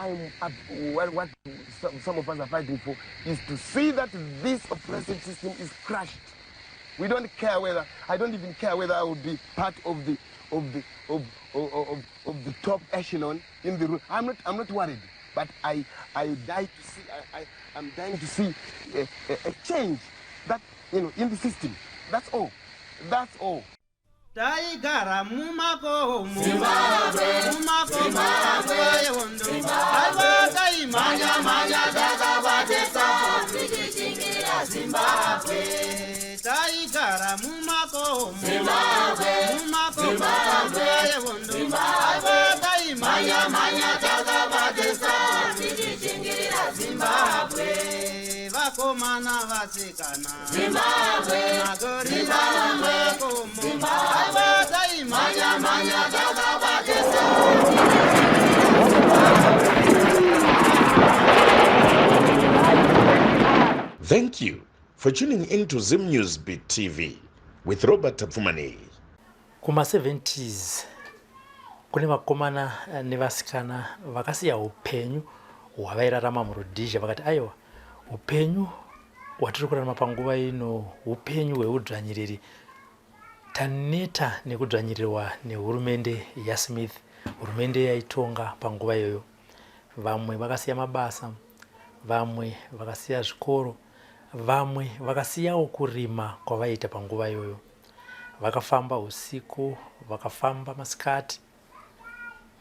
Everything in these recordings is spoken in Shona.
I'm up, what some of us are fighting for is to see that this oppressive system is crushed. We don't care whether, I don't even care whether I will be part of the of the of of, of, of the top echelon in the room. I'm not worried, but I die to see I'm dying to see a change that in the system. That's all. That's all. Taigara mumakomo, mumakomo nguva yehondo. Aiwa, taimhanya mhanya takabatesa tichishingirira Zimbabwe. Taigara mumakomo, mumakomo nguva yehondo. Aiwa, taimhanya mhanya takabatesa tichishingirira Zimbabwe. Vakomana, vasikana, Zimbabwe, magorira mumakomo. Aiwa, taimhanya mhanya takabatesa. Thank you for tuning in to Zim News Beat TV with Robert Tafumani. Kuma-70s kune vakomana nevasikana vakasiya upenyu hwavairarama muRhodesia, vakati, "Aiwa, upenyu hwatiri kurarama panguva ino upenyu hweudzvanyiriri. Taneta nekudzvanyirirwa nehurumende yaSmith," hurumende yaitonga panguva iyoyo. Vamwe vakasiya mabasa, vamwe vakasiya zvikoro, vamwe vakasiyawo kurima kwavaiita panguva iyoyo. Vakafamba usiku, vakafamba masikati,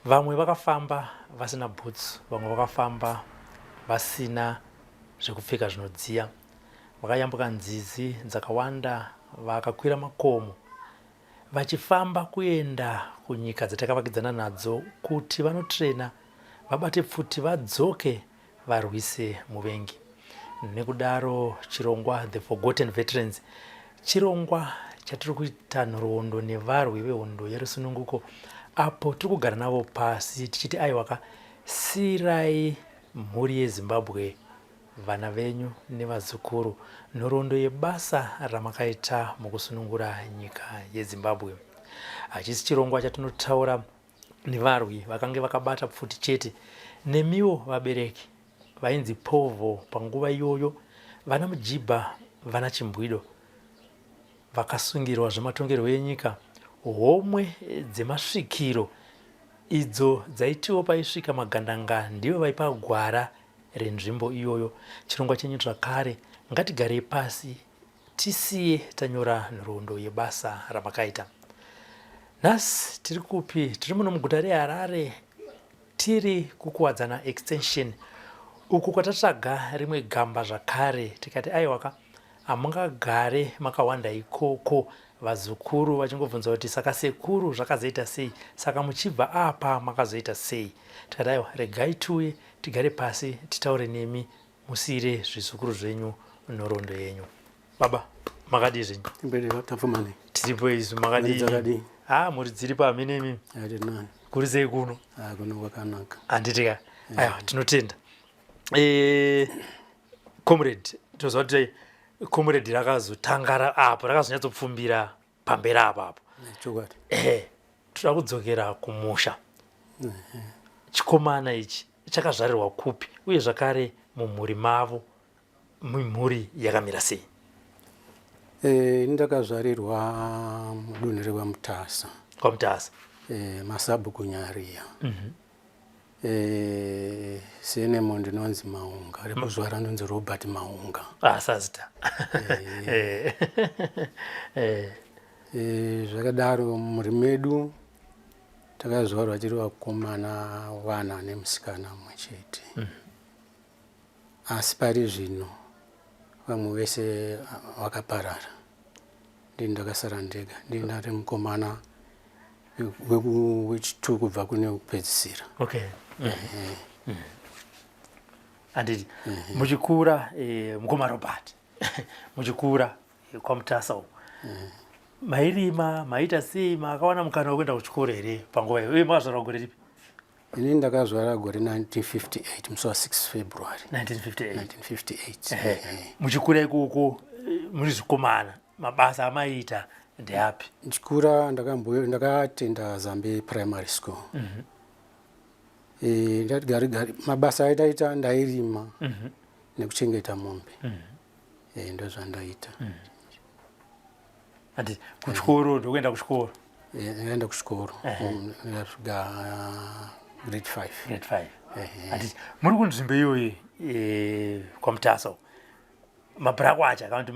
vamwe vakafamba vasina boots, vamwe vakafamba vasina zvekupfeka zvinodziya. Vakayambuka nzizi dzakawanda, vakakwira makomo vachifamba kuenda kunyika dzatakavakidzana nadzo kuti vanotrena, vabate pfuti, vadzoke varwise muvengi. Nekudaro chirongwa The Forgotten Veterans chirongwa chatiri kuita nhoroondo nevarwi vehondo yerusununguko, apo tiri kugara navo pasi tichiti, "Aiwaka, siyirai mhuri yeZimbabwe, vana venyu nevazukuru nhoroondo yebasa ramakaita mukusunungura nyika yeZimbabwe." Hachisi chirongwa chatinotaura nevarwi vakange vakabata pfuti chete. Nemiwo vabereki vainzi povho panguva iyoyo, vana mujibha, vana chimbwido vakasungirwa zvematongerwo enyika, homwe dzemasvikiro idzo dzaitiwo paisvika magandanga ndivo vaipa gwara renzvimbo iyoyo. Chirongwa chenyu zvakare. Ngatigarei pasi tisiye tanyora nhoroondo yebasa ramakaita. Nhasi tiri kupi? Tiri muno muguta reHarare, tiri kuKuwadzana Extension, uku kwatatsvaga rimwe gamba zvakare. Tikati, "Aiwaka, hamungagare makawanda ikoko, vazukuru vachingobvunza kuti, 'Saka sekuru zvakazoita sei? Saka muchibva apa makazoita sei?'" Tikati, "Aiwa, regai tiuye tigare pasi titaure nemi, musiyire zvizukuru zvenyu nhoroondo yenyu." Baba, makadii zvenyu? Mberi, Tafumani. Tiripo izvi. Mhuri Makadii? Dzakadii? Ha, mhuri dziripo hamene imimi. Ari nani. Kuri sei kuno? Ah, kuno kwakanaka. Handiti ka? Aiwa, tinotenda. Comrade, toziva kuti comrade rakazotanga apo rakazonyatsopfumbira pamberi apapo. Chokwadi. Ehe, toda kudzokera kumusha. Chikomana ichi chakazvarirwa kupi, uye zvakare mumhuri mavo mumhuri yakamira sei? Eh, ndakazvarirwa mudunhu rekwaMutasa. KwaMutasa. Eh, masabhuku Nyariya. Eh, surname ndinonzi Maunga, rekuzvara ndonzi Robert Maunga. Ah, sazita. Eh. Eh, zvakadaro mumhuri medu takazvarwa tiri vakomana vana nemusikana mumwe chete. Asi pari zvino vamwe vese vakaparara, ndini ndakasara ndega. Ndini ndari mukomana wechitu kubva kune wekupedzisira. Okay, handiti? Muchikura, mukoma Robert, muchikura kwaMutasa uku, mairima, maita sei? Makawana mukana wekuenda kuchikoro here panguva iyo, uye makazvarwa gore ripi? Ini ndakazvara gore 1958, musi wa6 February. 1958? 1958. Ehe. Muchikura ikoko, muri zvikomana, mabasa amaiita ndeapi? Ndichikura ndakatenda Zambe Primary School. Eh, ndati gari gari mabasa aitaita ndairima mm -hmm. nekuchengeta mombe mm -hmm. e, ndozvandaita mm -hmm. andi kuchikoro ndokuenda kuchikoro eh, ndaenda kuchikoro ndasvika grade 5 grade 5 andi muri kunzvimbo iyoyi kwamutasa mabhurako acha kana kuti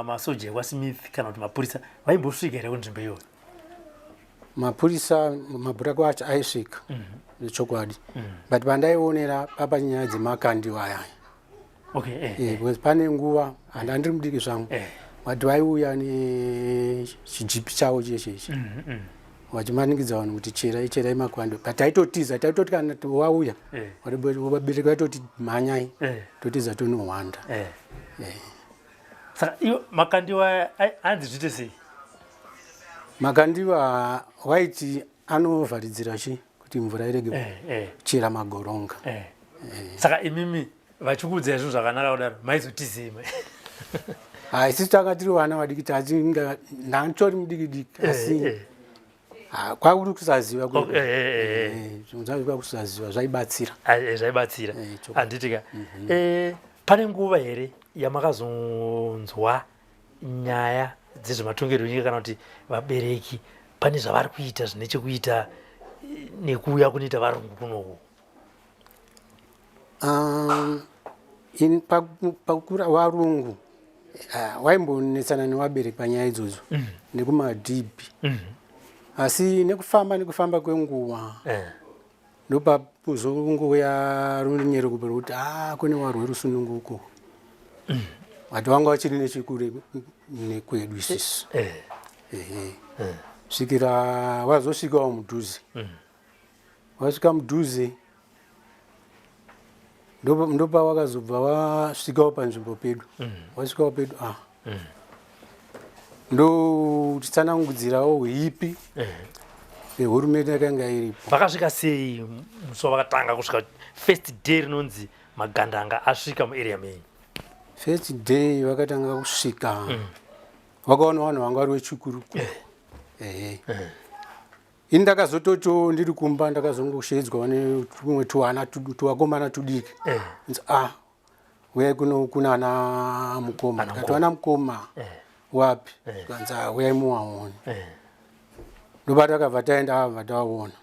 masoja ekwaSmith kana kuti mapurisa vaimbosvika here kunzvimbo iyoyo? Mapurisa, mabhurako acho aisvika zvechokwadi, but pandaionera papa nyaya dzemakandiwa ayaya. Okay, eh. Because pane nguva handandiri mudiki zvangu, but vaiuya nechijipi chavo chechechi vachimanikidza vanhu kuti cherai, cherai makwando, but taitotiza, taitoti kana wauya, vabereki vaitoti mhanyai, totiza tonohwanda. Saka iwo makandiwa anzi zviite sei? Makandiwa waiti anovharidzira chi kuti mvura irege kuchera magoronga. Saka imimi vachikuudzai zvinhu zvakanaka kudaro, maizotizei? Ha, isusu tanga tiri vana vadiki, tatinga ndanditori mudiki diki, asi kwakuri kusaziva. Zvinhu zvacho kwakusaziva zvaibatsira. Zvaibatsira. Handitika pane nguva here yamakazonzwa nyaya dzezvematongerwo enyika, kana kuti vabereki pane zvavari kuita zvine chekuita nekuuya kunoita varungu kunoku? Pakukura varungu, waimbonetsana nevabereki panyaya idzodzo nekumadhibhi, asi nekufamba kwenguva ndopakuzongouya runyerekupo rwekuti a kune warwe rusununguko, but vanga vachiri nechekure nekwedu isusu. Ehe, svikira wazosvikawo mudhuze, wasvika mudhuze ndopa wakazobva wasvikawo panzvimbo pedu, wasvikawo pedu, ndotitsanangudzirawo huipi hwehurumende yakanga iripo. Vakasvika sei musi wavakatanga kusvika, first day rinonzi magandanga asvika muarea menyu? First day vakatanga kusvika, vakaona vanhu vanga vari vechikuruku. Ehe, ini ndakazototo ndiri kumba, ndakazongoshedzwa netumwe tuana tuvakomana tudiki, nzi a uyai kuno kuna ana mukoma. Ana Ndikati, ana mukoma wapi? Kanzi, "Ah, uyai muwaone." Ndopa takabva taenda, abva tawaona,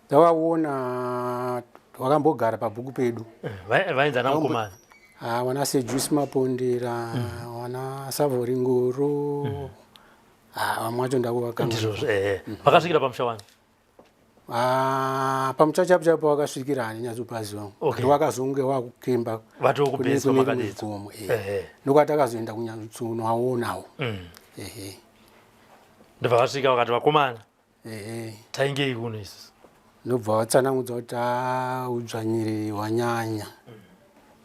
tawaona wakambogara pabhuku pedu. Vainzi ana mukomana? Ah, wana Sejusi Mapondera, wana Savoringoro. Ah, vamwe vacho ndakuvakanga. Ndizvozvo, ehe. Vakasvikira pamusha wani? Ah, pamusha chapo chapo wakasvikira handinyatsopaziva. Wakazonge wakukemba Vatokubhesi kune rimwe kwamakadedzo. gomo. Ndokwatakazoenda kunyatsonoaonawo. Ehe. Ndobva vasvika vakati, "Vakomana, Ehe. taingei kuno isusu?" Ndobva vatsanangudza kuti a udzvanyiri hwanyanya.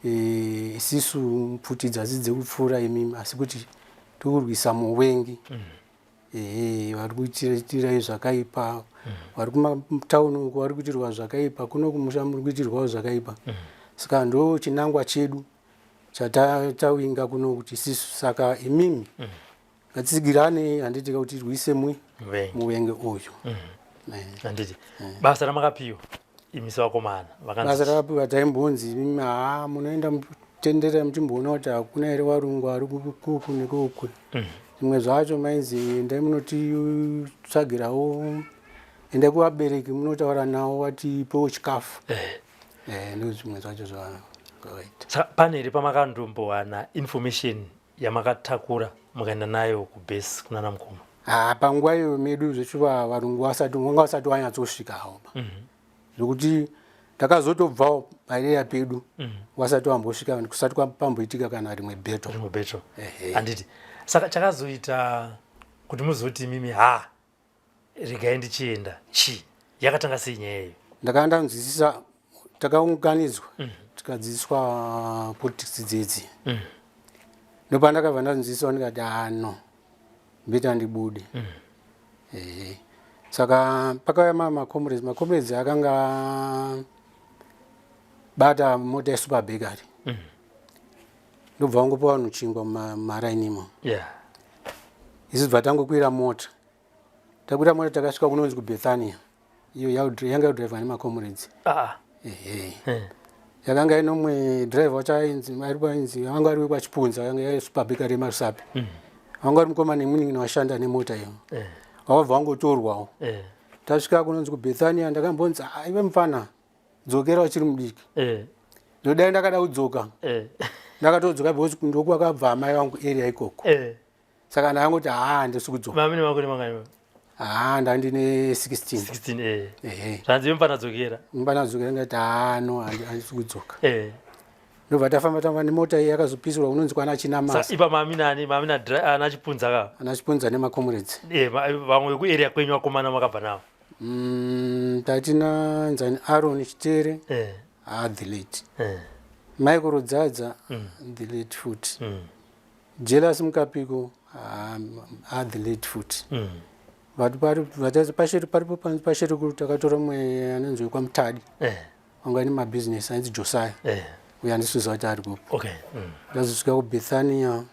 Isisu pfuti dzasi dzekupfuura imimi, asi kuti tokurwisa muvengi. Ehe, vari kuitirai zvakaipa, vari kumatauni uko vari kuitirwa zvakaipa, kuno kumusha muri kuitirwawo zvakaipa, saka ndo chinangwa chedu chatawinga kuno kuti isisu, saka imimi ngatitsigirane, handiti, kuti tirwise muvengi. Muvengi uyu. Handiti basa ramakapiwa imi sevakomana vakanzi Basa rakapiwa, taimbonzi imimi haa munoenda mutenderera muchimboona kuti hakuna here varungu vari kuku nekuku. Zvimwe zvacho mainzi endai munotitsvagirawo, endai kuvabereki munotaura navo vatipewo chikafu. Ndo zvimwe zvacho zvavaita. Saka pane here pamakandombowana information yamakatakura mukaenda nayo kubhesi kunana mukoma? Ha, panguva iyo medu zvechuva varungu vasati vanga vasati vanyatsosvikawo, zvokuti takazotobvawo paarea pedu vasati vambosvika, kusati pamboitika kana rimwe beto. Rimwe beto. Handiti saka chakazoita kuti muzoti imimi, "Ha, regai ndichienda," chii? Yakatanga sei nyaya iyo? Ndakanga ndanzwisisa, takaunganidzwa tikadzidziswa politics dzedzi, ndopandakabva ndanzwisisa, ndikati, "Ano better ndibude." Ehe, saka pakauya macomrades, macomrades akanga bata mota yeSuper Bakery, ndobva vangopa vanhu chingwa mumaraini imo. Isu bva tangokwira mota, takwira mota takasvika kunonzi kuBethania. Iyo yanga yodriver nemacomrades. Ah. Ehe. Eh. Yakanga ine umwe driver wacho ainzi aripo, ainzi anga ari wekwaChipunza, yanga yaisupabakery yemaRusape. Anga ari mukoma nemunin'ina washanda nemota iyo. Wakabva wangotorwawo. Tasvika kunonzi kuBethania, ndakambonzi, "Ah, iwe mufana, dzokera, uchiri mudiki." Ndodai ndakada kudzoka. Ndakatodzoka because ndokwakabva amai vangu, area ikoko. Saka ndakangoti, "Haa, handisi kudzoka." Mamine makore mangani? Haa, ndandine 16. 16, eh. Ehe. Zvanzi, "Mufana, dzokera." Mufana, dzokera. Ndati, "Haa, no, handisi kudzoka." Ndobva tafamba tafamba nemota iyi, yakazopisirwa kunonzi kwana Saka Chinamasa. ipa maminani mamina ana Chipunza ka? Ana Chipunza nemacomrades. Eh, vamwe vekuarea kwenyu, vakomana makabva navo? Tatina nzani, Aron Chitere. Ah, the late. Michael Dzadza, the late futi. Jealous Mukapiko, ah, the late futi. But pasheri paripo pasheri kuru takatora mumwe anonzi wekwaMutadi. Wanga ine mabhizinesi, ainzi Josiah. Uyo handisiziva kuti ari kupi. Tazosvika kuBethania,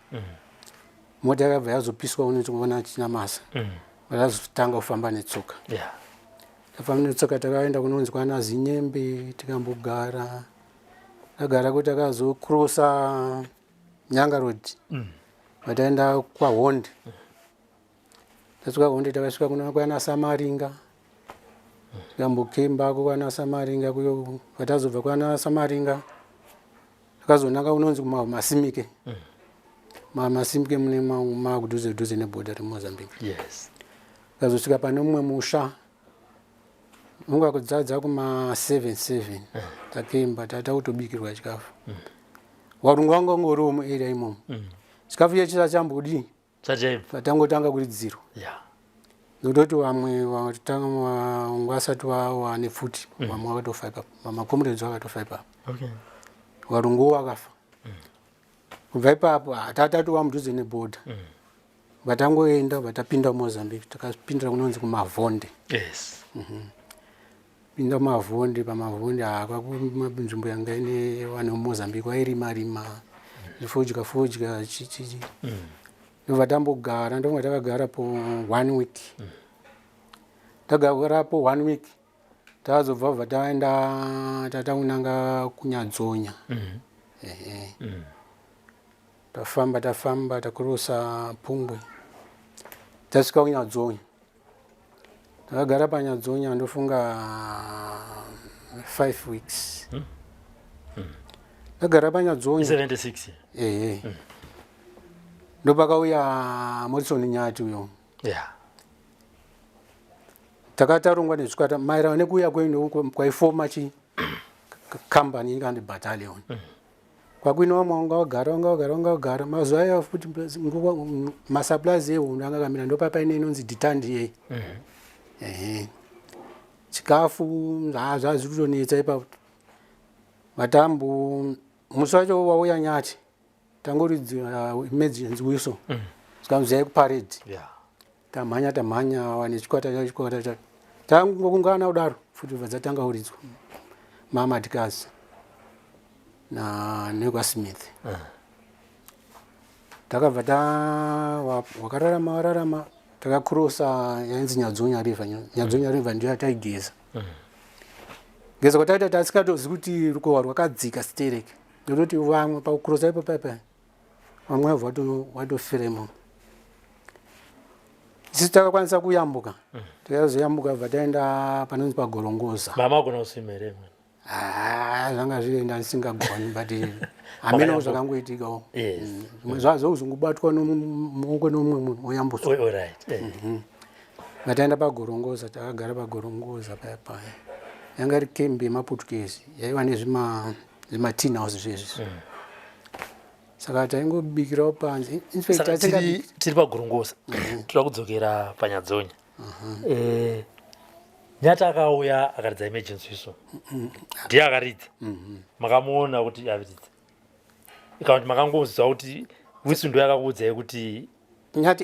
mota yakabva yazopiswa unonzi kuona Chinamasa. Tazotanga kufamba netsoka. Tafamba netsoka, takaenda kunonzi kwana Zinyembe, tikambogara, tagara kuti takazokrosa Nyanga Road. Vataenda kwaHonde, tasvika Honde, takasvika kuna kwana Samaringa, tikambokembako kwana Samaringa kuyo. Vatazobva kwana Samaringa, takazonanga kunonzi kumasimike. Masimike mune makudhuze dhuze nebhodha reMozambique. Tikazosvika pane mumwe musha unga kudzadza kuma 77, takemba, tata kutobikirwa chikafu. Warungu wanga ungoriwo muarea imomo. Chikafu iye chisachambodii. Chachaibva. Tangotanga kuridzirwa. Nokutoti vamwe vatanga vanga vasati vawane pfuti, vamwe vakatofa ipapo, macomrades vakatofa ipapo. Varunguwo vakafa. Kubva ipapo hatatatuva mudhuze nebhodha. Vatangoenda, vatapinda muMozambique, takapindira kunonzi kuMavhonde. Pinda muMavhonde, paMavhonde nzvimbo yanga ine vanhu vemuMozambique vairima rima fodya fodya chichichi. Ndobva tambogara, ndobva takagarapo one week. Tagarapo one week, tazobva bva taenda tataunanga kuNyadzonya. Ehe. Tafamba tafamba, takurosa Pungwe, tasvika kuNyadzonya. Takagara paNyadzonya ndofunga 5 weeks. Tagara paNyadzonya. 76? Ehe. Ndopakauya Morrison Nyati uyo. Takatarongwa nezvikwata maererano nekuuya kwenyu kwaifoma chi company kandi battalion. Kwakuine vamwe vanga vagara, vanga vagara, vanga vagara mazuva aya futi nguva masupplies ehondo anga akamira. Ndopa paine inonzi detente yei. Ehe, chikafu zvazviri kutonetsa ipapo. Vatambo musi wacho wauya Nyati, tangoridzira emergency whistle, tikanziyai kuparade. Tamhanya tamhanya, wane chikwata chacho, chikwata chacho tangokungana kudaro, futi bva dzatanga kuridzwa mamadikazi na nekwaSmith. Takabva ta wakararama wararama, takakurosa yainzi Nyadzonya River. Nyadzonya River ndiyo yataigeza geza kwataita, tasingatozi kuti rukova rwakadzika stereke, nekuti vamwe pakukurosa ipo paipai vamwe vabva watofiremo. Isi takakwanisa kuyambuka, takazoyambuka bva taenda panonzi paGorongoza. Mama agona kuswima here mwana? Ah, zvanga zvienda ndisingagoni, but hameno zvakangoitikawo. Zvimwe zvazvo kuzongobatwa nomumaoko nomumwe munhu oyambuswa. All right. Vataenda paGorongoza, takagara paGorongoza paya paya. Yanga iri kembi yemaPortuguese, yaiva nezvima zvimatin house zvezvi. Saka taingobikirawo panze. In fact, Saka tiri paGorongoza, toda kudzokera paNyadzonya. Nyati akauya akaridza emergency whistle, ndiye akaridza? Makamuona kuti aridza, kana kuti makangoziva kuti whistle ndo yakakuudzai kuti? Nyati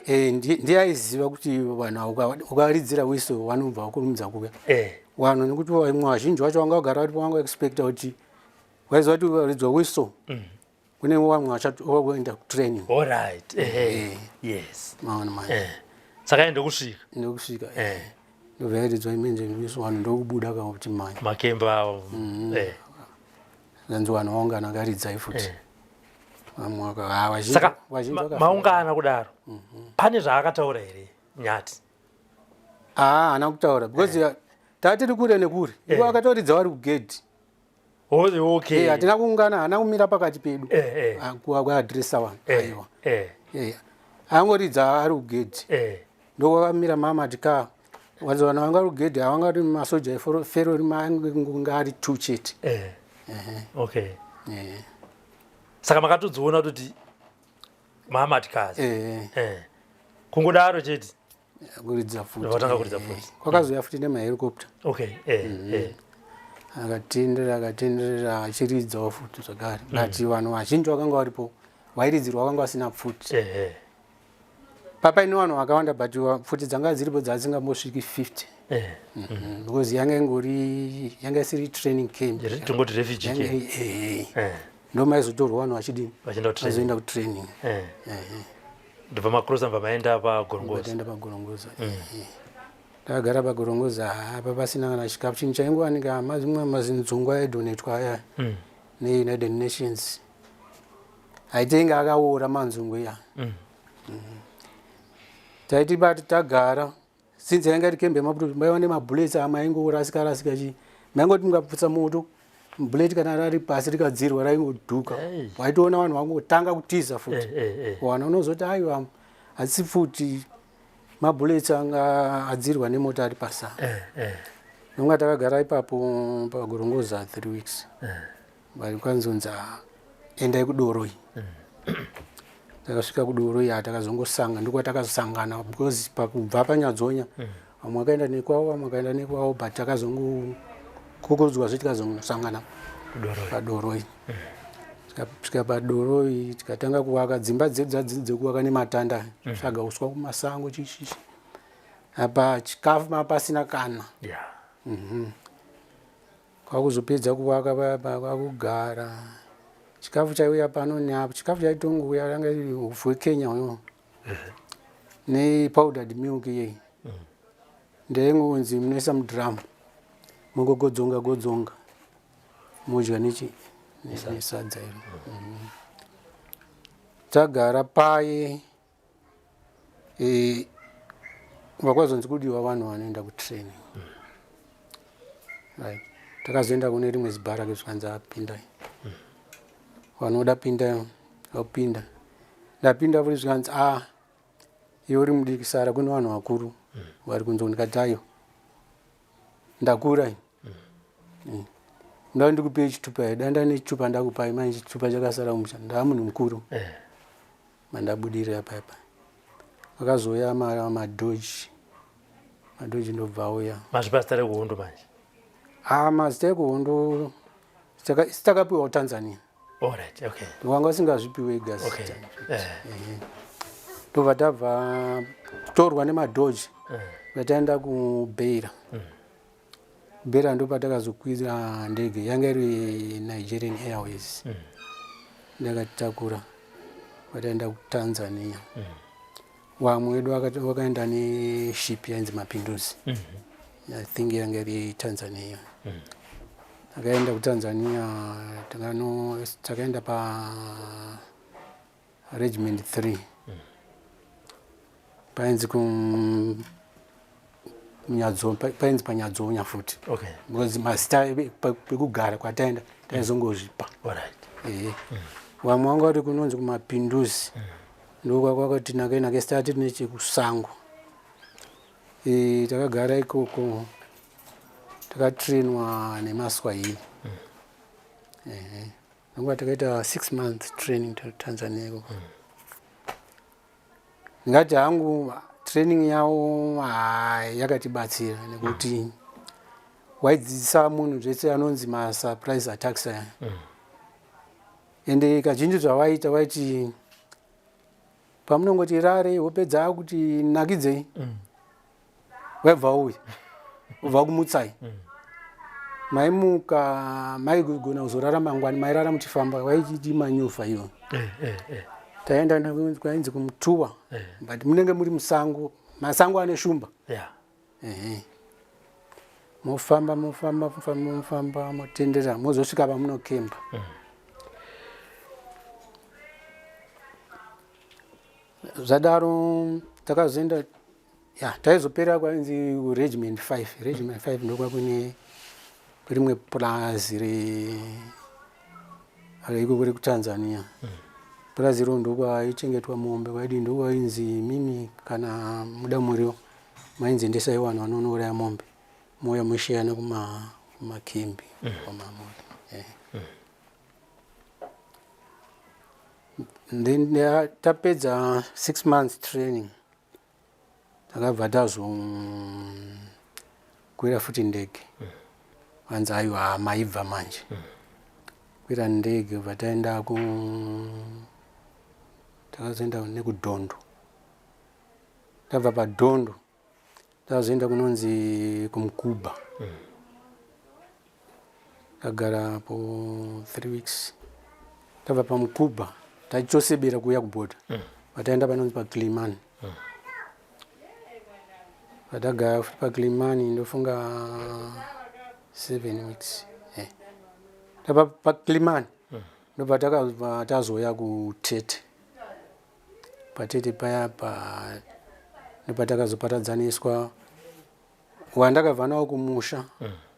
ndiye aiziva kuti vanhu ukaridzira whistle vanobva vakurumidza kuuya. Vanhu nekuti vamwe vazhinji vacho vanga vagara varipo, vanga expecta kuti waiziva kuti ukaridzwa whistle kune vamwe vachatoenda kutraining. All right. Yes. Maona manje. Saka ende kusvika. Ndokusvika. Ndobva yaridzwa imenje vanhu ndokubuda kana kuti manya. Makemba avo. Zvanzi vanhu vaungana, akaridzai futi. Vamwe Saka vazhinji vakafa. Maungana kudaro, pane zvaakataura here Nyati? Aa, haana kutaura because tatiri kure nekure. Ivo akatoridza vari kugedhi. Oh, okay. Hatina kuungana, haana kumira pakati pedu Eh, eh. Kuaddressa vanhu. Aiwa. Angoridza ari kugedhi. Ndokwakamira mama tika wanzi vanhu vanga vari kugedhi havangati masoja eferori, mange ari two chete. Okay. Saka makatodziona kuti mamatikazi? Kungodaro chete? Kuridza futi. Vatanga kuridza futi. Kwakazouya futi nemahelicopter. Okay eh, eh. Akatenderera, akatenderera achiridzawo futi zvakare, but vanhu vazhinji vakanga varipo vairidzirwa vakanga vasina pfuti. Papaine vanhu vakawanda, but pfuti dzanga dziripo dzasingambosviki 50. Because yanga ingori, yanga isiri training camp. Tongoti refugee camp. Ndo maizotorwa vanhu vachidini? Vachienda kutraining. Vazoenda kutraining. Ndobva makrosa, mva maenda paGorongoza. Taenda paGorongoza. Takagara paGorongoza apa pasina kana chikafu. Chinhu chaingowanika mazimwe mazinzungu aidonetwa aya neUnited Nations, aitenge akaora manzungu iya. Taiti bati tagara, since yanga iri kembe yemaputo, maiva nemabullets amwe aingorasika rasika chii, maingoti mukaputsa moto, bullet kana rari pasi rikadzirwa raingodhuka. Hey. Waitoona vanhu vangotanga kutiza futi. Eh. Vanhu unozoti aiwa, hatisi futi, mabullets anga adzirwa nemota ari pasi apa. Nonga takagara ipapo paGorongoza 3 weeks, vari kwanzonzi, "Endai kuDoroi." Takasvika kuDoroi, takazongosanga, ndokwatakazosangana because pakubva paNyadzonya vamwe vakaenda nekwavo, vamwe vakaenda nekwavo, but takazongokokodzwazve tikazongosangana kuDoroi. paDoroi. Tikasvika paDoroi, tikatanga kuvaka dzimba dzedu dzadzi dzekuvaka nematanda, tsvaga uswa kumasango, chichichi. Apa chikafu mapasina kana. Kwakuzopedza kuvaka paya pa kwakugara, chikafu chaiuya pano neapo. Chikafu chaitongouya ranga iri upfu hwekenya huyo nepowdered milk iyei, ndaingonzi munoisa mudhiramu, mongogodzonga godzonga, modya nechi nesadza iro. Tagara paye, vakwazonzi kudiwa vanhu vanoenda kutraining, right? Takazoenda kune rimwe zibharake, zvikanzi, "Apindai vanoda pinda." Apinda, ndapinda futi, zvikanzi, "A, iwe uri mudiki, sara, kune vanhu vakuru vari kunze." Ndikati, "Ayo, ndakura ini. Ndaa ndikupei chitupa here? Danda nechitupa ndakupai, manje chitupa chakasara kumusha, ndaa munhu mukuru." Mandabudirira paipa, akazouya madhoji, madhoji ndobva auya. Mazvipa zita rekuhondo manje? A, mazita ekuhondo isi takapiwa kuTanzania. Alright, okay. Wanga usingazvipiwe ega zita. Ndobva tabva torwa nemadhoji, vataenda kuBeira. Beira ndopatakazokwira ndege yanga iri Nigerian Airways, ndakatitakura vataenda kuTanzania. Vamwe vedu vakaenda neship yainzi Mapinduzi. I think yanga iri Tanzania. Takaenda kuTanzania, takaenda pa Regiment 3, painzi painzi paNyadzonya futi, because mazita pekugara kwataenda taizongozvipa. Ehe, vamwe vanga vari kunonzi kuMapinduzi, ndokwakati nake nake sitati nechekusango. Takagara ikoko, takatrainwa nemaSwahili. Ehe, nonga takaita 6 months training Tanzania ikoko. Ndingati hangu training yavo yakatibatsira nekuti waidzidzisa munhu zvese anonzi masurprise attacks aya. Ende kazhinji zvavaita, vaiti pamunongoti rare, hope dzaakuti nakidzei, waibva uya ubva kumutsai, maimuka, maigona kuzorara mangwani, mairara muchifamba, waichiti manyufa iyo. Taenda kwainzi kumutuwa, but munenge muri musango, masango ane shumba. Ehe. Mofamba, mofamba, mofamba, mofamba, motendera, mozosvika pamunokemba. Zvadaro takazoenda, ya, taizopera kwainzi Regiment 5. Regiment 5 ndokwakune rimwe purazi reikoko rekuTanzania. Purazi iro ndokwaichengetwa mombe, kwaidi ndokwainzi mimi kana muda muriwo mainzi endesai vanhu vanonouraya mombe, mouya mosheyana kumakembi kwamamuri. Then tapedza 6 months training, takabva tazokwira futi ndege. Vanzi aiwa, maibva manje. Kwira ndege, bva taenda ku takazoenda nekuDhondo. Tabva paDhondo tazoenda kunonzi kuMukuba. Tagara po 3 weeks. Tabva paMukuba tachosebera kuuya kubhodha, vataenda panonzi paKilimani. Patagara futi paKilimani ndofunga 7 weeks. Tabva paKilimani ndobva takabva tazoya kuTete. PaTete paya pa ndopatakazopatadzaniswa wandakabva nawo kumusha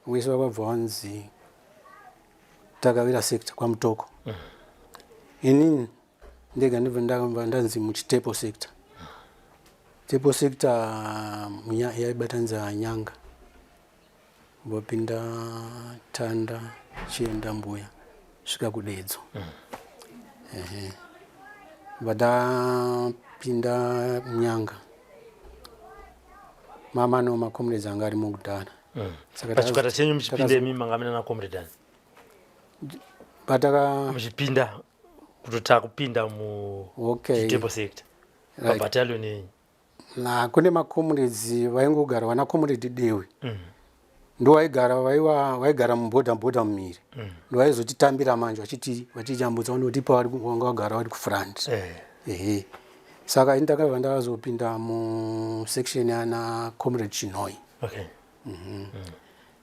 wese, wakabva wanzi Takawira sector kwaMutoko. Inini ndega ndibva ndakabva ndanzi muChitepo sector. Chitepo sector yaibatanidza Nyanga, vopinda Tanda, Chienda, Mbuya, svika kuDedzo. Ehe, vadapinda Nyanga mama no macomrades anga arimo kudhara. Saka pachikwata chenyu muchipinda imi manga muna nacomrade ani? Pataka muchipinda kutota kupinda mu Chitepo sector pabattalion yenyu? Na kune macomrades vaingogara, vana Comrade Dewe ndo vaigara, vaiva vaigara mubhodha bhodha mumiri. Ndo vaizotitambira manje vachiti vachichambutsa vanotipa vanga vagara vari kufront. Ehe, saka ini ndakabva ndazopinda musection yana Comrade Chinoi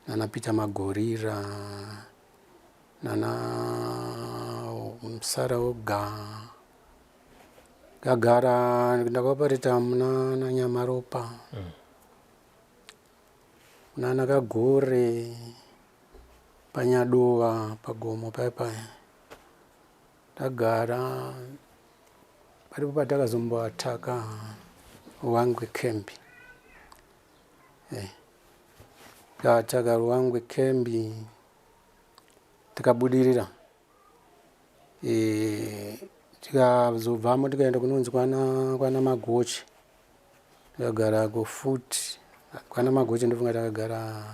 nana Peter Magorira, nana Musara Oga. Ndagara ndakaopareta muna naNyamaropa, munana Kagore, paNyadova, pagomo paya paya. Ndagara paripo patakazomboataka Wangwe Camp. Taataka Ruwangwe Camp, tikabudirira. Tikazobvamo tikaenda kunonzi kwana Magochi. Tikagarako futi kwana Magochi, ndofunga takagara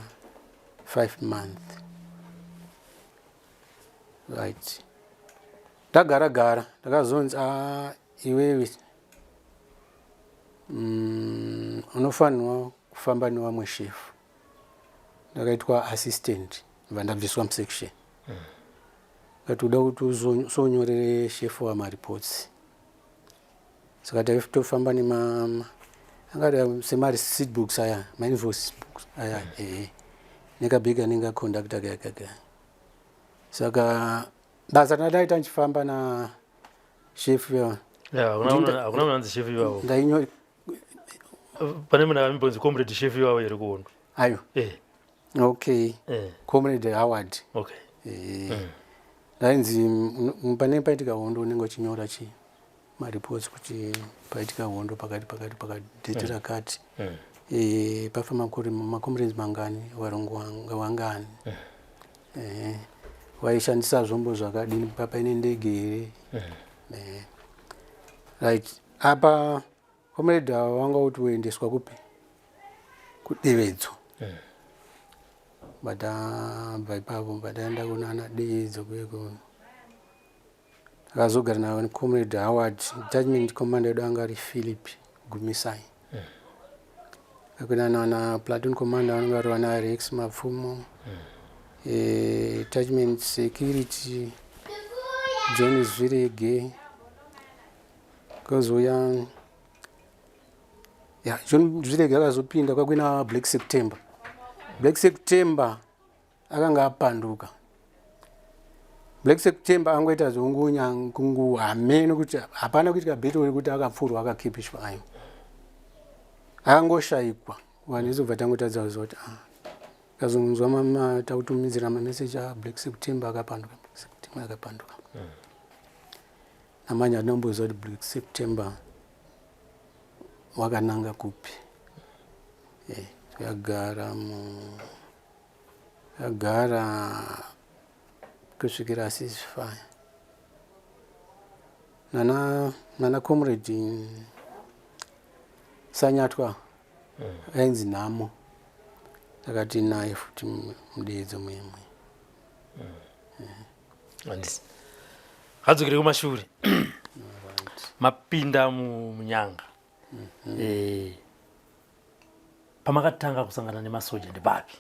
5 months, right? Ndagara gara ndakazonzi, "Ah, iwewe unofanirwa kufamba nevamwe shefu." Ndakaitwa assistant, bva ndabviswa musection. Kati uda kuti usonyorere shefu wamareports. Saka taitofamba nema angari semareceipt books aya, mainvoice books aya, ehe, nekabhegi anenge aconductor kaya kaya. Saka basa randaiita ndichifamba na shefu ya hakuna munhu anzi shefu ivavo. Ndainyo Pane munhu akambonzi comrade shefu ivavo here kuhondo? Ayo. Okay. Comrade Howard. Ndainzi pane paitika hondo unenge uchinyora chi mareports kuti paitika hondo pakati pakati pakati, date rakati, pafa makore macomrades mangani, varungu wangani, vaishandisa zvombo zvakadini, papaine ndege here. Right, apa comrade ava vanga kuti uendeswa kupi? KuDevedzo. Batabva ipapo bataenda kunana Devedzo kuyeko. Takazogara navo Comrade Howard. Detachment commander wedu anga ari Philip Gumisai. Kuna nana platoon commander vanenge vari vana Rex Mapfumo. Detachment security John Zvirege. Kozouya ya John Zvirege akazopinda kwakuina Black September. Black September akanga apanduka. Black September angoita zvongunyangungu hameno kuti hapana kuitika battle rekuti akapfurwa akakipishwa ayo. Akangoshaikwa vanhu izobva tangotadza kuziva kuti ah kazonzwa mama takutumidzira mameseji a Black September akapanduka Black September akapanduka. Namanje handina kuti Black September wakananga kupi. Eh, yagara mu yagara kusvikira ceasefire nana nana comrade Sanyatwa ainzi Nhamo takati naye futi mudeedzo muyemwe. Handisi ngadzokere kumashure. Mapinda munyanga. Pamakatanga kusangana nemasoja ndepapi?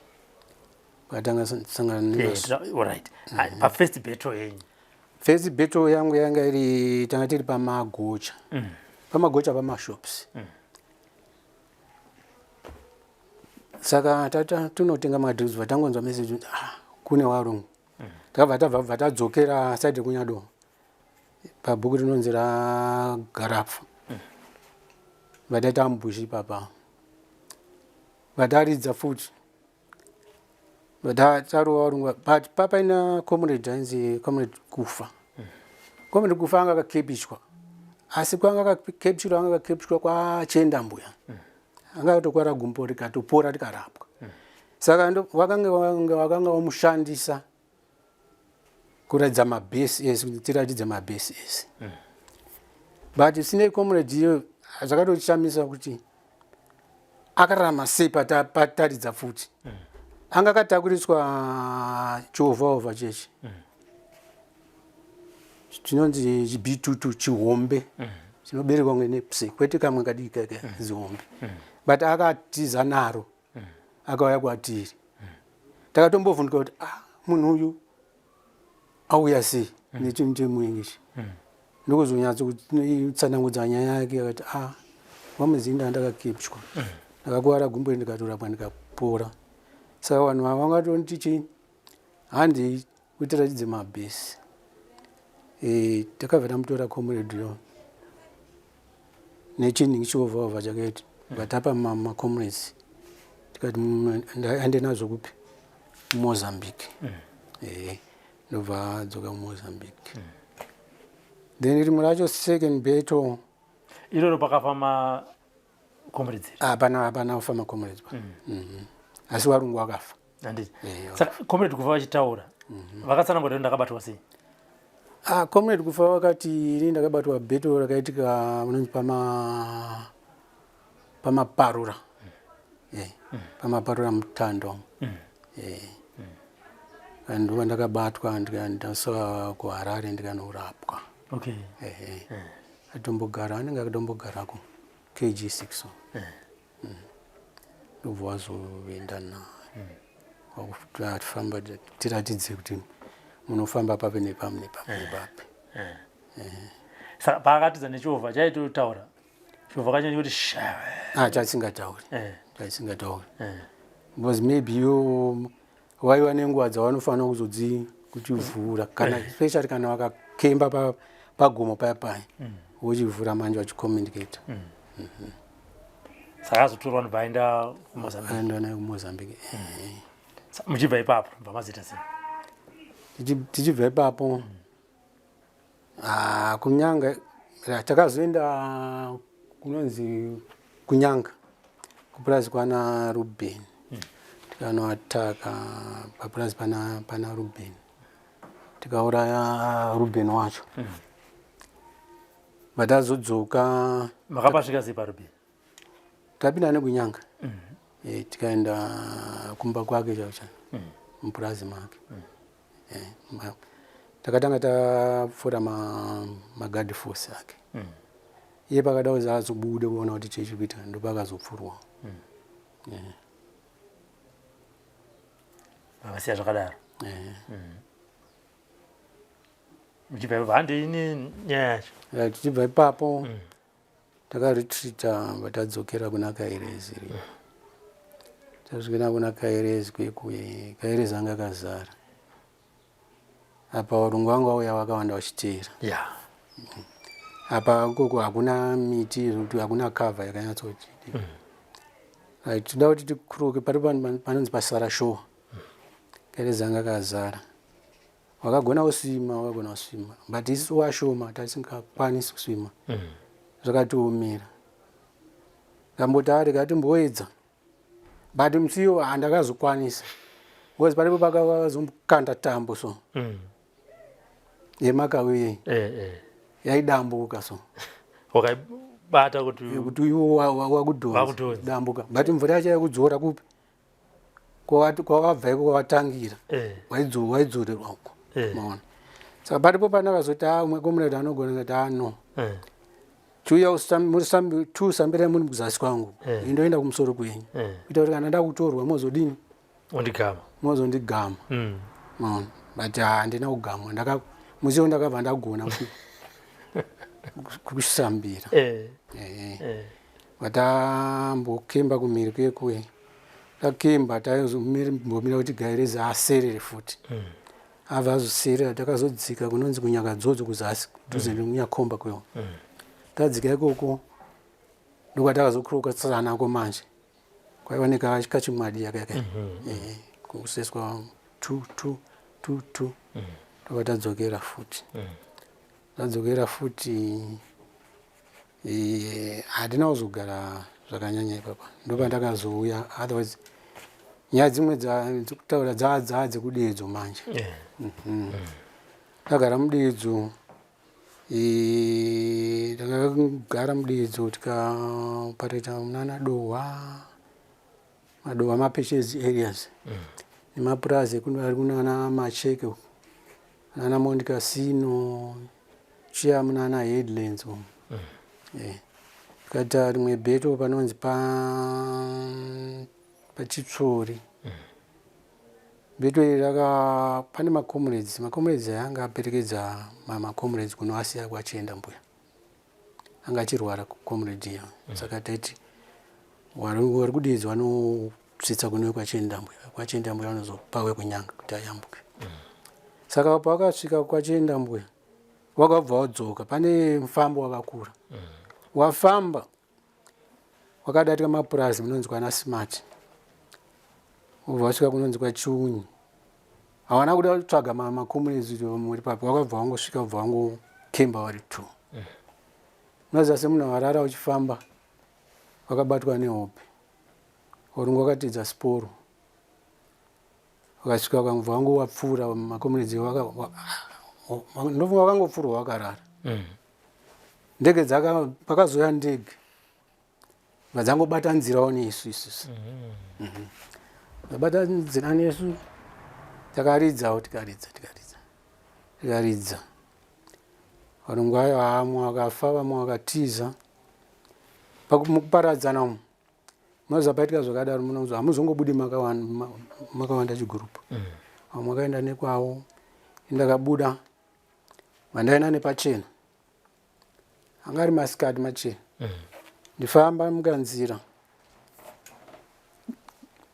Pakatanga kusangana nemasoja. Alright. Pafirst battle yenyu. First battle yangu yanga iri tanga tiri pamagocha. Pamagocha pamashops. Saka tata tunotenga madrinks vatangonzwa message kuti ah kune warungu. Takabva tabva tadzokera side kunyado. Pabhuku rinonzi raGarapfu. Vataita ambush ipapa. Vataridza futi. Vatarova varungu but papaina comrade ainzi comrade Kufa. Comrade Kufa anga akakepishwa. Asi kwanga akakepishwa anga akakepishwa kwaChenda mbuya. Anga akatokwara gumbo rikatopora rikarapwa. Saka wakanga wakanga wamushandisa kuratidza mabhesi ese kuti tiratidze mabhesi ese. But sinei comrade iyo zvakatoshamisa kuti akararama sei pataridza futi. Anga akatakuriswa chiovhaovha chechi. Chinonzi chibitutu chihombe. Chinoberekwa nepse kwete kamwe kadiki kake zihombe. But akatiza naro. Akauya kwatiri. Takatombovhunduka kuti ah munhu uyu auya sei nechinhu chemuengi ichi. Ndokuzonyatsotsanangudza nyaya yake akati ah wamuzinda ndakakepshwa. Ndakakuvara gumbo ndikatorapwa ndikapora. Saka vanhu ava vangatonditi chii handei kuti tiratidze mabhesi. Takabva tamutora comrade yo nechinhu chiovhaovha chakaita vatapa macomrades tikati ande nazvo kupi Mozambique. Ndobva adzoka kuMozambique. Then rimwe racho second battle iroro pakafa macomrades. Hapana hapana kufa macomrades pa. Asi varungu vakafa. Handiti. Saka comrade Kufa vachitaura vakatsanangura kuti ndakabatwa sei? Ah, comrade Kufa vakati ini ndakabatwa battle rakaitika munonzi pamaparura. Pamaparura mutando. Ndobva ndakabatwa ndikaendeswa kuHarare ndikanorapwa. Okay. Atombogara anenge akatombogarako KG6. Ndobva wazoenda naye. Wakutifamba tiratidze kuti munofamba papi nepapi nepapi nepapi. Saka paakatidza nechovha chaitotaura chovha kanyanya kuti sha. Ah, chasingatauri. Chasingatauri. Because maybe yo waiva nenguva dzavanofanira kuzodzi kuchivhura kana especially kana vakakemba pagomo paya paya vochivhura manje vachicommunicate. Saka azotorwa ndobva aenda kuMozambique. Aenda naye kuMozambique. Muchibva ipapo bva mazita sei? Tichibva ipapo kunyanga takazoenda kunonzi kunyanga kupurazi kwana Ruben. Tikanoataka papurazi pana Ruben. Tikauraya Ruben wacho. Vatazodzoka. Makapasvika sei paRuben? Tapinda nekunyanga. Tikaenda kumba kwake chaicho chaicho. Mupurazi make. Takatanga tapfura maguard force ake. Iye pakada kuzi azobude kuona kuti chii chiri kuitika ndopakazopfurwa. Vakasiya zvakadaro. Muchibva ipapo handei nenyaya yacho. Tichibva ipapo takaretreata vatadzokera kuna Kairezi. Tasvika nakuna Kairezi kwekuye, Kairezi anga akazara. Apa varungu vanga vauya vakawanda vachiteera. Apa ikoko hakuna miti zvekuti hakuna cover yakanyatsoti. Right, toda kuti tikuruke pari panonzi pasara showa. Kairezi anga akazara. Wakagona kuswima, wakagona kuswima. But isu washoma tasingakwanisi kuswima. Zvakatiomera. Kamboti arega timboedza. But musi iwo handakazokwanisa. Because paripo pakazokanda tambo so. Yemakawi iyi. Yaidambuka so. Wakaibata kuti kuti iwo wakudhonza. Dambuka. But mvura yacho yaikudzora kupi? Kwawabva iko kwawatangira. Waidzorerwa uko. Maona. Saka paripo pandakazoti ah umwe comrade anogona ngati ah no. Chiuya tusambirai muri kuzasi kwangu. Indoenda kumusoro kwenyu. Kuita kuti kana ndakutorwa mozodini? Ondigama. Mozondigama. Maona. But handina kugamwa. Ndaka musi ndakabva ndagona kusambira. But ambokemba kumhiri kwekuye. Takemba taizombomira kuti Gairezi aserere futi. Abva azoserera takazodzika kunonzi kuNyakadzodzo kuzasi kudhuze nekunyakomba kwewo. Tadzika ikoko ndokwatakazokroka tsanako manje. Kwaiva nekachimwadi yaka. Kuseswa 2 2 2 2. Ndobva tadzokera futi. Tadzokera futi handina kuzogara zvakanyanya ipapa. Ndopandakazouya otherwise nyaya dzimwe dzekutaura dzaa dzekudedzo manje. Ndagara mudedzo. Ndakagara mudedzo tikaoperata munana Dohwa, Madohwa mapurchase areas. Nemapurazi ari kunana Macheke uko. Nana Monte Cassino, chiya munana Headlands umu. Tikaita rimwe beto panonzi paChitsori. Beto iri raka pane macomrades, macomrades aya anga aperekedza macomrades kunoasiya kwachienda mbuya. Anga achirwara comrade iya. Saka taiti vari kudeedzwa vanosvitsa kune kwachienda mbuya. Kwachienda mbuya vanozopa wekunyanga kuti ayambuke. Saka pavakasvika kwachienda mbuya wakabva wadzoka pane mufambo wakakura. Wafamba wakadatika mapurazi munonzi kwana Smart. Ubva wasvika kunonzi kwaChiunyi. Hawana kuda kutsvaga macomrades muri papi, wakabva wangosvika ubva wangokemba vari 2. Unoziva semunhu warara uchifamba wakabatwa nehope. Warungu wakatidza siporo. Wakasvika wakangobva wangowapfuura macomrades ndofunga wakangopfuurwa wakarara. Ndege dzaka pakazouya ndege vadzangobata nzirawo nesu isusu. Dzabata nzira nesu takaridzawo tikaridza tikaridza tikaridza. Varungu ayo vamwe vakafa vamwe vakatiza. Mukuparadzana umu munoziva paitika zvakadaro munonzwa hamuzongobudi makawanda chigurupu. Vamwe vakaenda nekwavo, ndakabuda vandaenda nepachena. Anga ari masikati machena. Ndifamba mukanzira.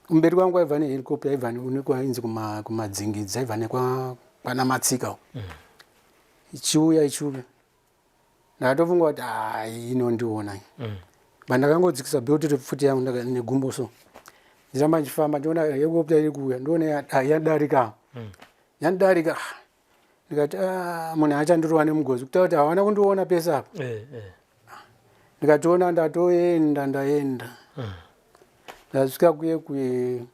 Kumberi kwangu kwaibva nehelicopter yaibva nekwainzi kumadzingidzi yaibva nekwana Matsika uko. Ichiuya ichiuya. Ndakatofunga kuti hai inondiona iyi. But ndakangodzikisa belt repfuti yangu negumbo so. Ndiramba ndichifamba ndiona helicopter iri kuuya ndoona yadarika. Yandarika. Ndikati munhu achandirova nemugozi kutaura kuti hawana kundiona pese apa. Ndikatoona ndatoenda ndaenda. Ndasvika kuye kuye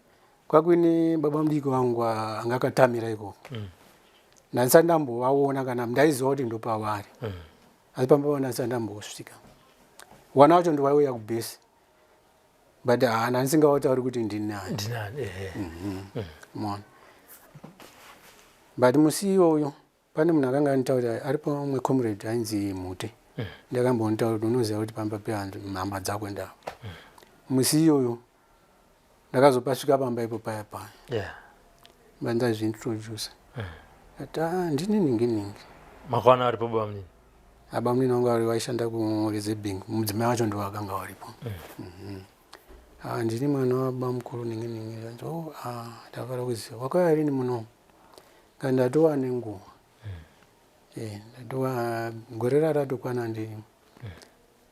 kwakuine baba mudiki wangu anga akatamira ikoko. Ndandisati ndambovaona kana ndaiziva kuti ndopavari. Asi pamba pavo ndandisati ndambosvika. Wana wacho ndowaiuya kubhesi. But handisingavatauri kuti ndini nani. Ndinani, ehe. Maona. But musi iyoyo pane munhu akanga anditaurira aripo umwe comrade ainzi Mute. Ndakambonitaura kuti unoziva kuti pamba pehama dzako ndavo. Musi iyoyo ndakazopasvika pamba ipo paya paya. Bandazviintroduce. Ati ndini ningi ningi. Makawana aripo baba munini? Baba munini wangu ari vaishanda kuReserve Bank. Mudzimai wacho ndiwo akanga waripo. Ah, ndini mwana wabamukuru ningi ningi. Anzi, oh, ah, ndafara kuziva. Wakauya rini muno? Ka ndatova nenguva. Eh, ndatova gore raratokwana ndirimo.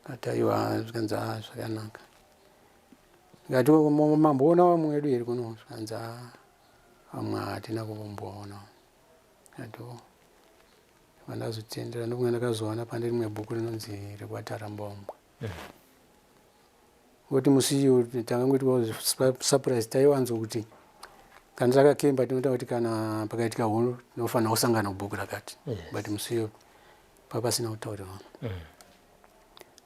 Kati aiwa, zvikanzi ah, zvakanaka. Ndikati mamboona vamwe vedu here kuno? Zvikanzi ah, vamwe hatina kuvomboona. Ndikati oh. Vandazotendera ndokunge ndakazowana pane rimwe bhuku rinonzi rekwaTarambomwe. Ngokuti musi iyo takangoitwa surprise taiwanzo kuti kana takakemba tinoita kuti kana pakaitika hondo tinofanira kusangana kubhuku rakati. Yes. But musi iyo papasina kutaurirana.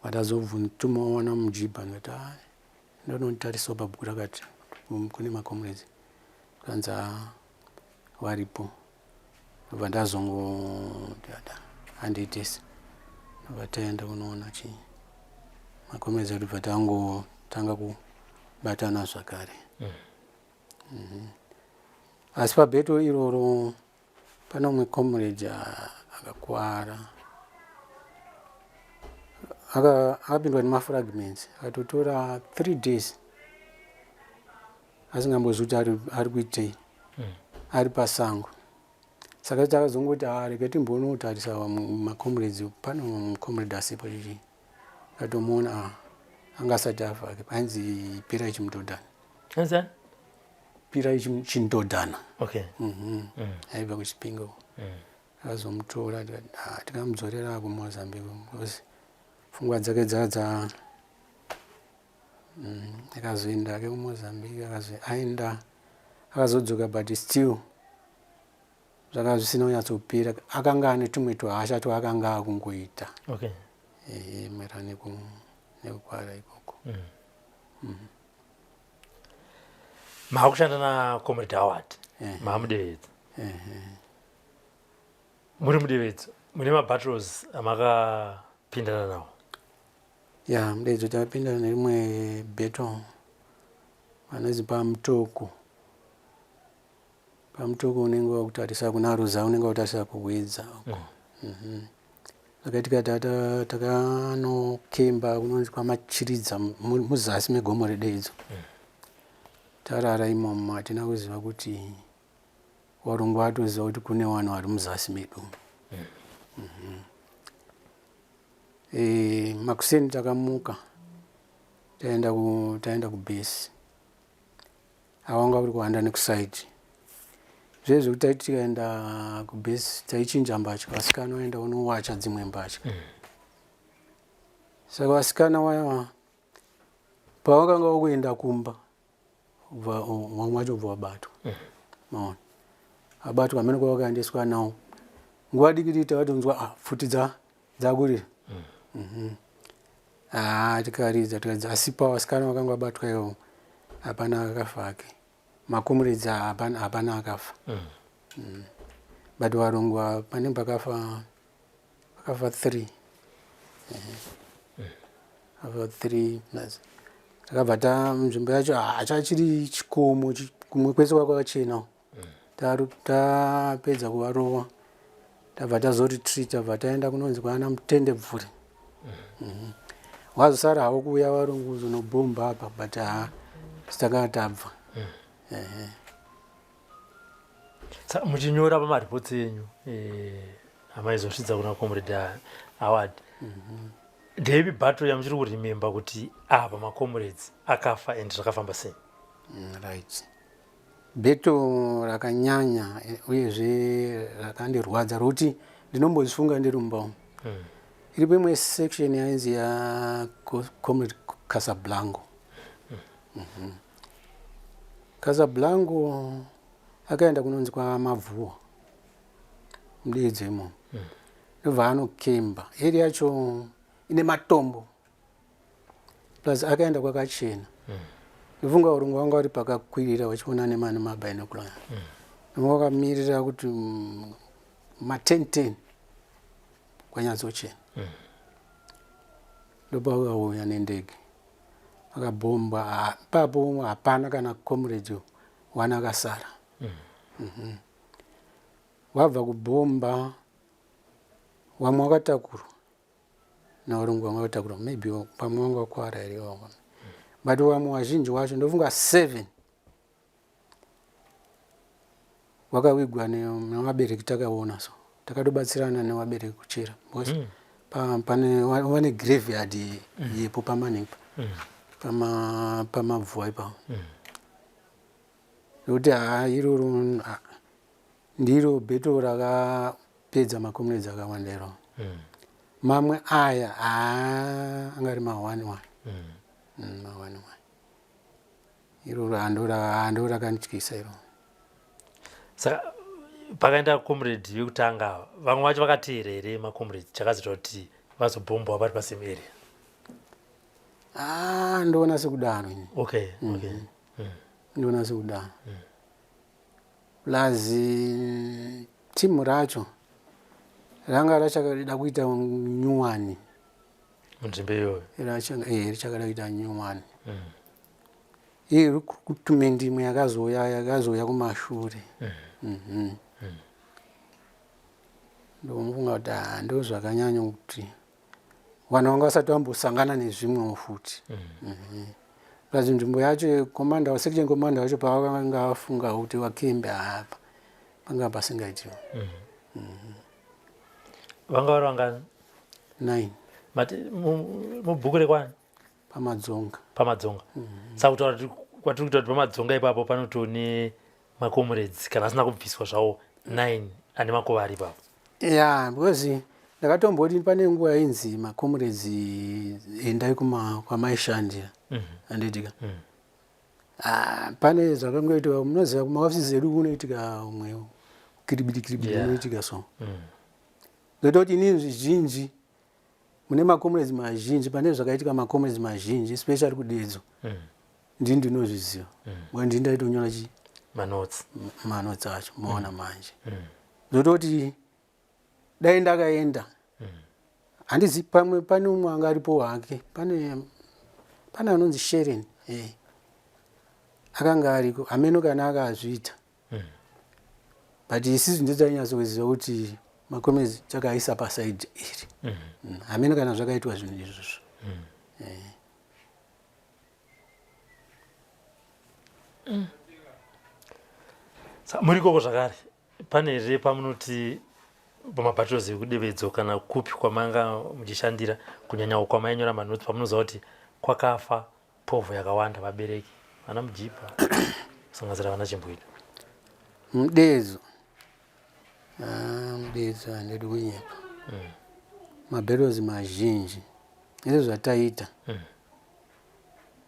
Vatazobvutumaona mujibha ndikati ah, ndonotarisawo pabhuku rakati kune macomrades. Kanzi ah, varipo. Ndobva ndazongoti handiitese. Ndobva taenda kunoona chii macomrades edu bva tangotanga kubatana zvakare. Asi pabattle iroro pane umwe comrade akakwara akapindwa nemafragments akatotora 3 days asingambozivi kuti ari kuitei ari pasango. Saka takazongoti ah, rega timbonotarisa macomrades, pane mucomrade asipo chichi. Katomuona ah, anga asati afa ainzi Pirai Chimudhodhana. Anzi? Pirai Chindodhana. Okay. Aibva kuChipinge. Akazomutora tikamudzorera kuMozambique because pfungwa dzake dzadza akazoenda ake kuMozambique aenda akazodzoka but still zvaka zvisina kunyatsopera akanga ane tumwe twahasha twaakanga akungoita. Okay. Ehe, maererano nekukwara ikoko. Maakushanda naComrade Howard. Maamudevedza. Muri mudevedzo mune mabattles amakapindana nawo? Ya, mudevedzo takapindana nerimwe battle vanonzi paMutoko. PaMutoko unenge wakutarisa kuna Ruza, unenge wakutarisa kuHwedza uko. Zvakaitika takanokemba kunonzi kwaMachiridza muzasi megomo reDeidzo. Tarara imomo hatina kuziva kuti varungu vatoziva kuti kune vanhu vari muzasi medu. Makuseni takamuka taenda kubhesi. Awanga uri kuhanda nekusaidi. Zvezvo kuti taiti tikaenda kubhesi taichinja mbatya, vasikana vaenda kunowacha dzimwe mbatya. Saka vasikana vaya pavakanga vakuenda kumba vamwe vacho bva vabatwa. Maona. Abatwa hameno kwavakaendeswa nawo. Nguva diki diki takatonzwa ah, pfuti dzakurira. Ah, tikaridza tikaridza asi pavasikana vakanga vabatwa ivo hapana akafa hake. Macomrades hapana akafa. But varungu pane pakafa 3. Akafa 3 plus. Takabva ta nzvimbo yacho chachiri chikomo kumwe kwese kwakachena. Tapedza kuvarova tabva tazoretreat tabva taenda kunonzi kwaana Mutendebvuri. Wazosara havo kuuya varungu kuzonobhomba apa but takanga tabva. Saka muchinyora pamaripotsi enyu amaizosvitsa kuna Comrade Howard, ndeipi battle yamuchiri kuremember kuti apa macomrades akafa and zvakafamba sei? Right. Battle rakanyanya uyezve rakandirwadza rokuti ndinombozvifunga ndiri mumba umu. Iripo imwe section yainzi yaComrade Casablanco. Casablanco akaenda kunonzi kwaMabvuwa mudedzo imomo. Ndobva anokemba. Area yacho ine matombo. Plus akaenda kwakachena. Ndofunga varungu vanga vari pakakwirira vachiona nemabinocular. Ndofunga vakamirira kuti ma10 10 kwanyatsochena. Ndopavakauya nendege. Vakabhomba ipapo hapana kana comrade one akasara. Wabva kubhomba vamwe vakatakurwa navarungu vamwe vakatakurwa maybe pamwe vanga vakwara here vamwe. But vamwe vazhinji wacho ndofunga 7 wakawigwa nevabereki takaona so takatobatsirana nevabereki kuchera because pane vane graveyard yepo pamanepa pamabvuwa ipapo nekuti haa iroro ndiro bheto rakapedza macomrades akawanda iroro. Mamwe aya haa anga ari ma1 1 ma1 1 iroro hando rakandityisa iroro. Saka pakaenda comrade yekutanga, vamwe vacho vakateera here macomrades? Chakazoita kuti vazobhombwa vari pasame area? Ah, ndoona sekudaro ini. Okay. Ndoona sekudaro. Plus timu racho ranga rachakada kuita nyuwani. Munzvimbo iyoyo? Richakada kuita nyuwani. Iyi recruitment imwe yakazouya kumashure. Ndomufunga kuti haa, ndo zvakanyanya kuti vanhu vanga vasati vambosangana nezvimwewo futi. Plus nzvimbo yacho, commander, section commander wacho pavakanga vafunga kuti vakembe apa panga pasingaitiwo. Vanga vari vangani? 9. Mati mubhuku rekwani? Pamadzonga. Pamadzonga. Saka kutaura kuti kwatiri kuita kuti pamadzonga ipapo panotone macomrades kana asina kubviswa zvawo 9 ane makova ari ipapo? Ya, because ndakatomboti pane nguva yainzi macomrades endai kwamaishandira, handitika? Ah, pane zvakangoitika, munoziva kumaofisi edu kunoitika umwe kiribidi kiribidi unoitika, so ndoita kuti inini zvizhinji mune macomrades mazhinji, pane zvakaitika macomrades mazhinji, especially kudedzo, ndini ndinozviziva mm. Ndini ndaitonyora chi Manotes. Manotes acho moona manje. Ndototi dai ndakaenda, handizi pamwe pane umwe anga aripo hake, pane anonzi Sharon, akanga ariko, hameno kana akazviita. But isisu nditainyatsokuziva kuti macomrades takaisa paside iri. Hameno kana zvakaitwa zvinhu izvozvo. Saka muri ikoko zvakare, pane here pamunoti pamabattles ekudevedzo kana kupi kwamanga muchishandira, kunyanya kwamainyora manotsi, pamunoziva kuti kwakafa povho yakawanda, vabereki vana mujipa kusanganisira vana chimbwida? Mudedzo. Ah, mudedzo handidi kunyepa, mabattles mazhinji izvo zvataita,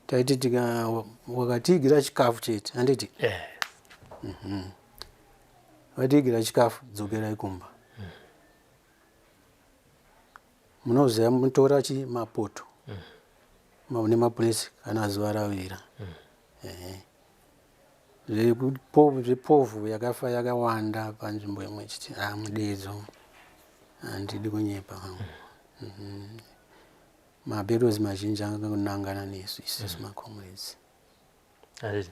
taiti tika wakatiigira chikafu chete, handiti? Vatiigira chikafu, dzokerai kumba. Munoziva mutora chi mapoto nemapuresi kana zuva ravira. Ehe. Zvepovhu yakafa yakawanda panzvimbo imwe chete. Ha, mudedzo handidi kunyepa hangu. Mabattles mazhinji anganangana nesu isusu macomrades. Handiti?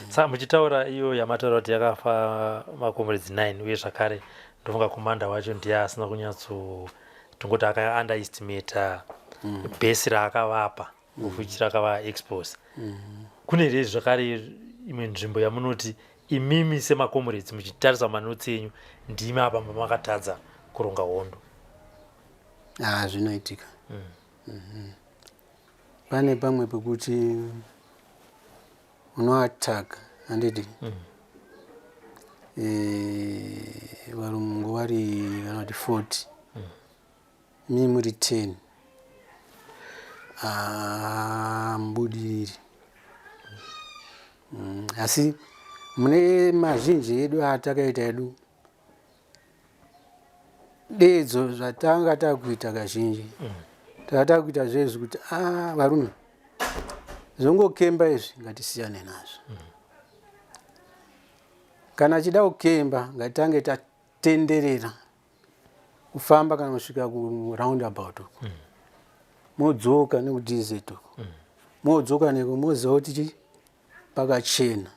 Saka muchitaura iyo yamataura kuti yakafa macomrades 9, uye zvakare ndofunga commander wacho ndiye asina kunyatso, tongoti aka underestimata bhesi raakavapa, of which rakava expose. Kune here zvakare imwe nzvimbo yamunoti imimi semacomrades muchitarisa manotsi enyu ndimi apa pamakatadza kuronga hondo? Ah, zvinoitika. Pane pamwe pekuti unoataka, handiti? Varungu vari kana kuti 40, mi muri 10, hamubudiriri. Asi mune mazhinji edu atakaita edu dedzo, zvatanga takuita kazhinji, tanga takuita zvezvi kuti a varume, zvongokemba izvi ngatisiyane nazvo. Kana achida kukemba, ngatitange tatenderera kufamba kana kusvika kuroundabout uko, modzoka nekuDZ uko, modzoka neko, moziva kuti chi pakachena,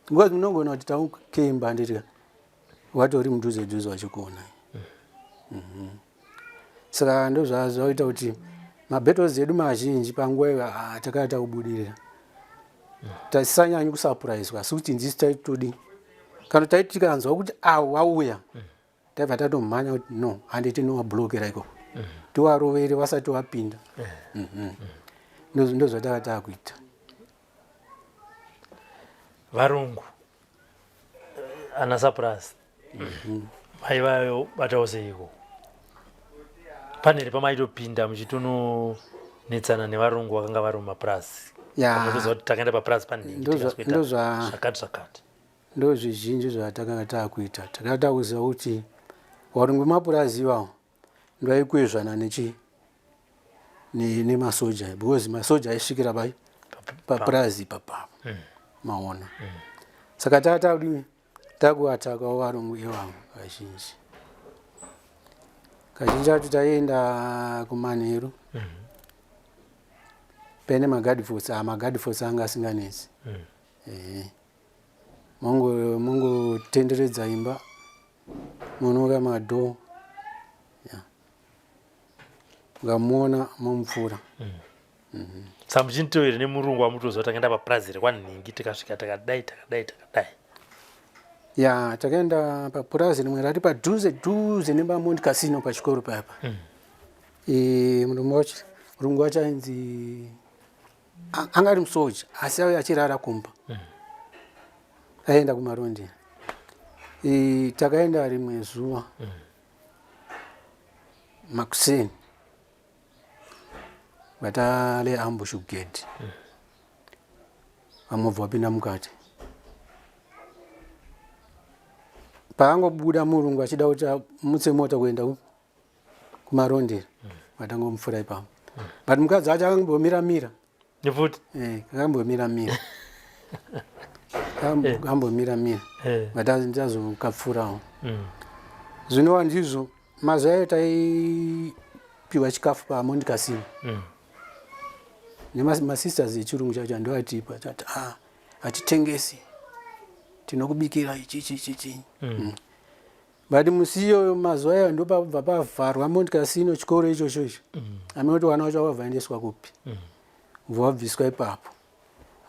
because munogona kuti taukemba, handiti? Watori mudhuze dhuze wachikuona. Saka ndozvazoita kuti Mabattles edu mazhinji panguva iyo ah, takanga takubudirira. Tasisanyanyi kusapuraizwa asi kuti ndisu taitodi kana taiti tikanzwa kuti awo wauya taibva tatomhanya kuti no handi tinowablokera ikoko tiwarovere vasati wapinda. Ndozvataka takuita. Varungu ana surprise maivayo batawo seiko pane here pamaitopinda muchitononetsana nevarungu vakanga vari mumapurazi? Munotoziva kuti takaenda papurazi panhingi tikasweta zvakati zvakati. Ndo zvizhinji zvatakanga taakuita. Takanga takuziva kuti varungu vemapurazi ivawo ndovaikwezvana nechi nemasoja because masoja aisvikira pai papurazi ipapa. Maona. Saka takadii takuatakawo varungu ivavo kazhinji. Kazhinji acho taienda kumanheru. Pene maguard force, ah, maguard force anga asinganetsi. Mongo mongotenderedza imba monoka madhoo. Yeah. Ngamuona momupfura. Saka muchinitewo here nemurungu wamutoziva takaenda papurazi rekwanhingi tikasvika takadai takadai takadai? Ya, takaenda papurazi rimwe rari padhuze dhuze nepaMount Casino pachikoro paya pa. E, murungu wacho murungu wacho ainzi anga ari musoja asi auya achirara kumba. Aenda kumarondi. E, takaenda rimwe zuva makuseni vatale ambush kugedhi. Vamwe bva vapinda mukati. Paangobuda murungu achida kuti amutse mota kuenda kumarondera, vatangomupfura ipapo. But mukadzi wacho akambomira mira. Nefuti? Eh, akambomira mira. Akambomira mira. But ndazokapfurawo. Zvinova ndizvo mazuva ayo taipiwa chikafu paMount Casino. Nemasisters echirungu chacho andoatipa tati ah, hatitengesi tinokubikira ichi ichi ichi ichi. But musi iyoyo mazuva ayo ndopabva pavharwa Mount Casino chikoro ichocho icho. Amene kuti vana vacho vakabva vaendeswa kupi. Bva vabviswa ipapo.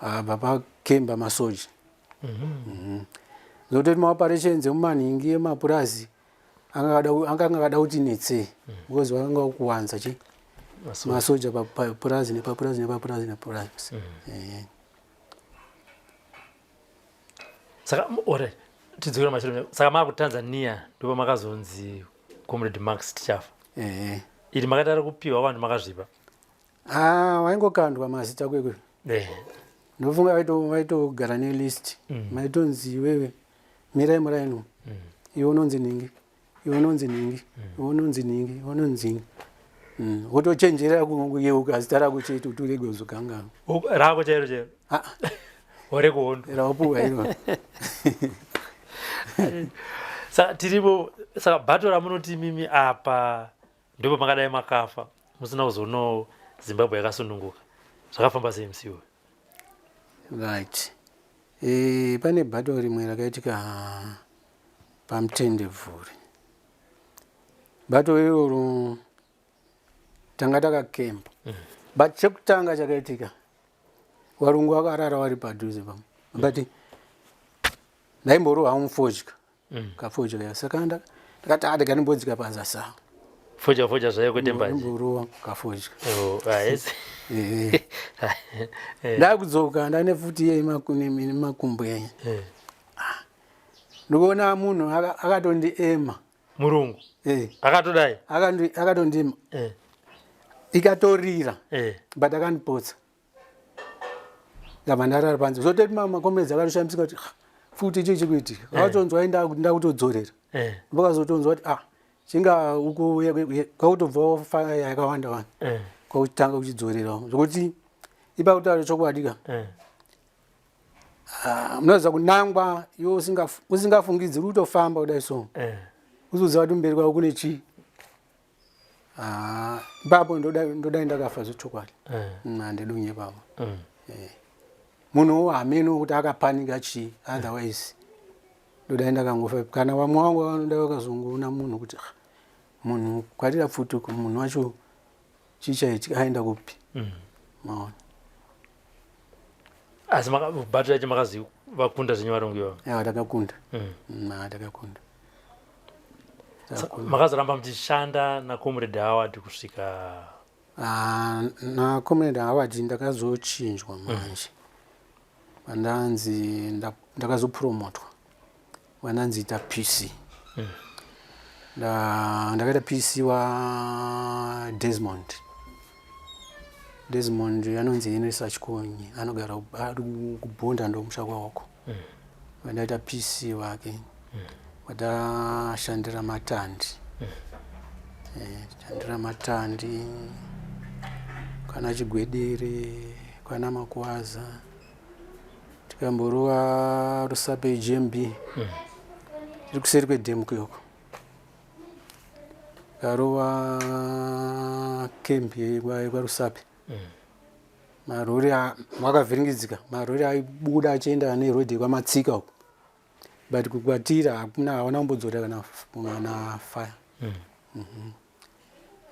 Abva pakemba masoja. Zototi maoperations emumanhingi emapurazi anga akada kuti netsei because vakanga vakuwanza chi masoja papurazi nepapurazi nepapurazi nepapurazi. Saka alright, tidzokera mashure. Saka maakuTanzania ndipo makazonzi Comrade Max Tichafa. Iri makati ari kupiwa vanhu makazvipa? Ah, waingokandwa mazita kwekwe. Ndofunga vaitogara nelist. Maitonzi iwewe mirai muraini. Iwe unonzi ningi. Iwe unonzi ningi. Iwe unonzi ningi. Iwe unonzi ningi. Wotochenjerera kuyeuka zita rako chete kuti urege kuzokanganwa. Rako chairo chairo. Ah. Ore kuhondo. Rawapuwa iro. Saka tiripo, saka bato ramunoti imimi apa ndipo makadai makafa musina kuzoonawo Zimbabwe yakasununguka. Zvakafamba sei musi iwoyo? Right. E, pane bato rimwe rakaitika paMutendebvuri. Bato iroro tanga takakemba. But chekutanga chakaitika varungu vakarara vari padhuze pamwe. But ndaimborohwa mufodya. Kafodya saka ndakati ah, ndikandimbodzika pazasi apo. Fodya fodya zvayo kwete mbanje. Ndaimborohwa kafodya. Oh, ah, yes. Ndakudzoka ndane futi iye nemakumbo yenye. Ndikuona munhu akatondiema. Murungu. Akatodai. Akatondiema. Ikatorira. But akandipotsa. Ndabva ndarara panze. Zototi makomedzi akatoshamisika kuti futi chii chikuitika. Vakatonzwa ndakutodzorera. Vakazotonzwa kuti ah, chinga uku kwakutobvawo fire yakawanda wanda. Kwakutanga kuchidzorerawo. Zvekuti ipa kutaura chokwadi ka. Ah, munoziva kunangwa iwe usingafungidziri kutofamba kudai so. Uzoziva kuti mberi kwako kune chii. Ah, ipapo ndodai ndakafa zvechokwadi. Handidi kunyepapo. Munhu hameno kuti akapanika chii, otherwise ndodai ndakangofa. Kana vamwe vangu vanoda vakazongoona munhu kuti munhu kwarira pfuti uku, munhu wacho Chii chaitika aenda kupi? Maona. Asi battle yacho makazivakunda zvenyu varungu ivavo? Ya, takakunda. Takakunda. Makazoramba muchishanda naComrade Howard kusvika? Ah, naComrade Howard ndakazochinjwa manje. Pandanzi ndakazopromotwa, vandanzi ita PC. Ndakaita PC waDesmond. Desmond anonzi Henry Sachikonyi, anogara ari kuBhonda, ndomusha kwawoko. Vandaita PC wake, vatashandira Matandi. Shandira Matandi kana Chigwedere kana Makwaza, tikamborova Rusape GMB, tiri kuseri kwedhemu kuyoko, tikarova kembi yekwaRusape. Marori wakavhiringidzika, marori aibuda achienda nerodhi yekwaMatsika uko, but kukwatira hakuna, hawana kumbodzora kana fire.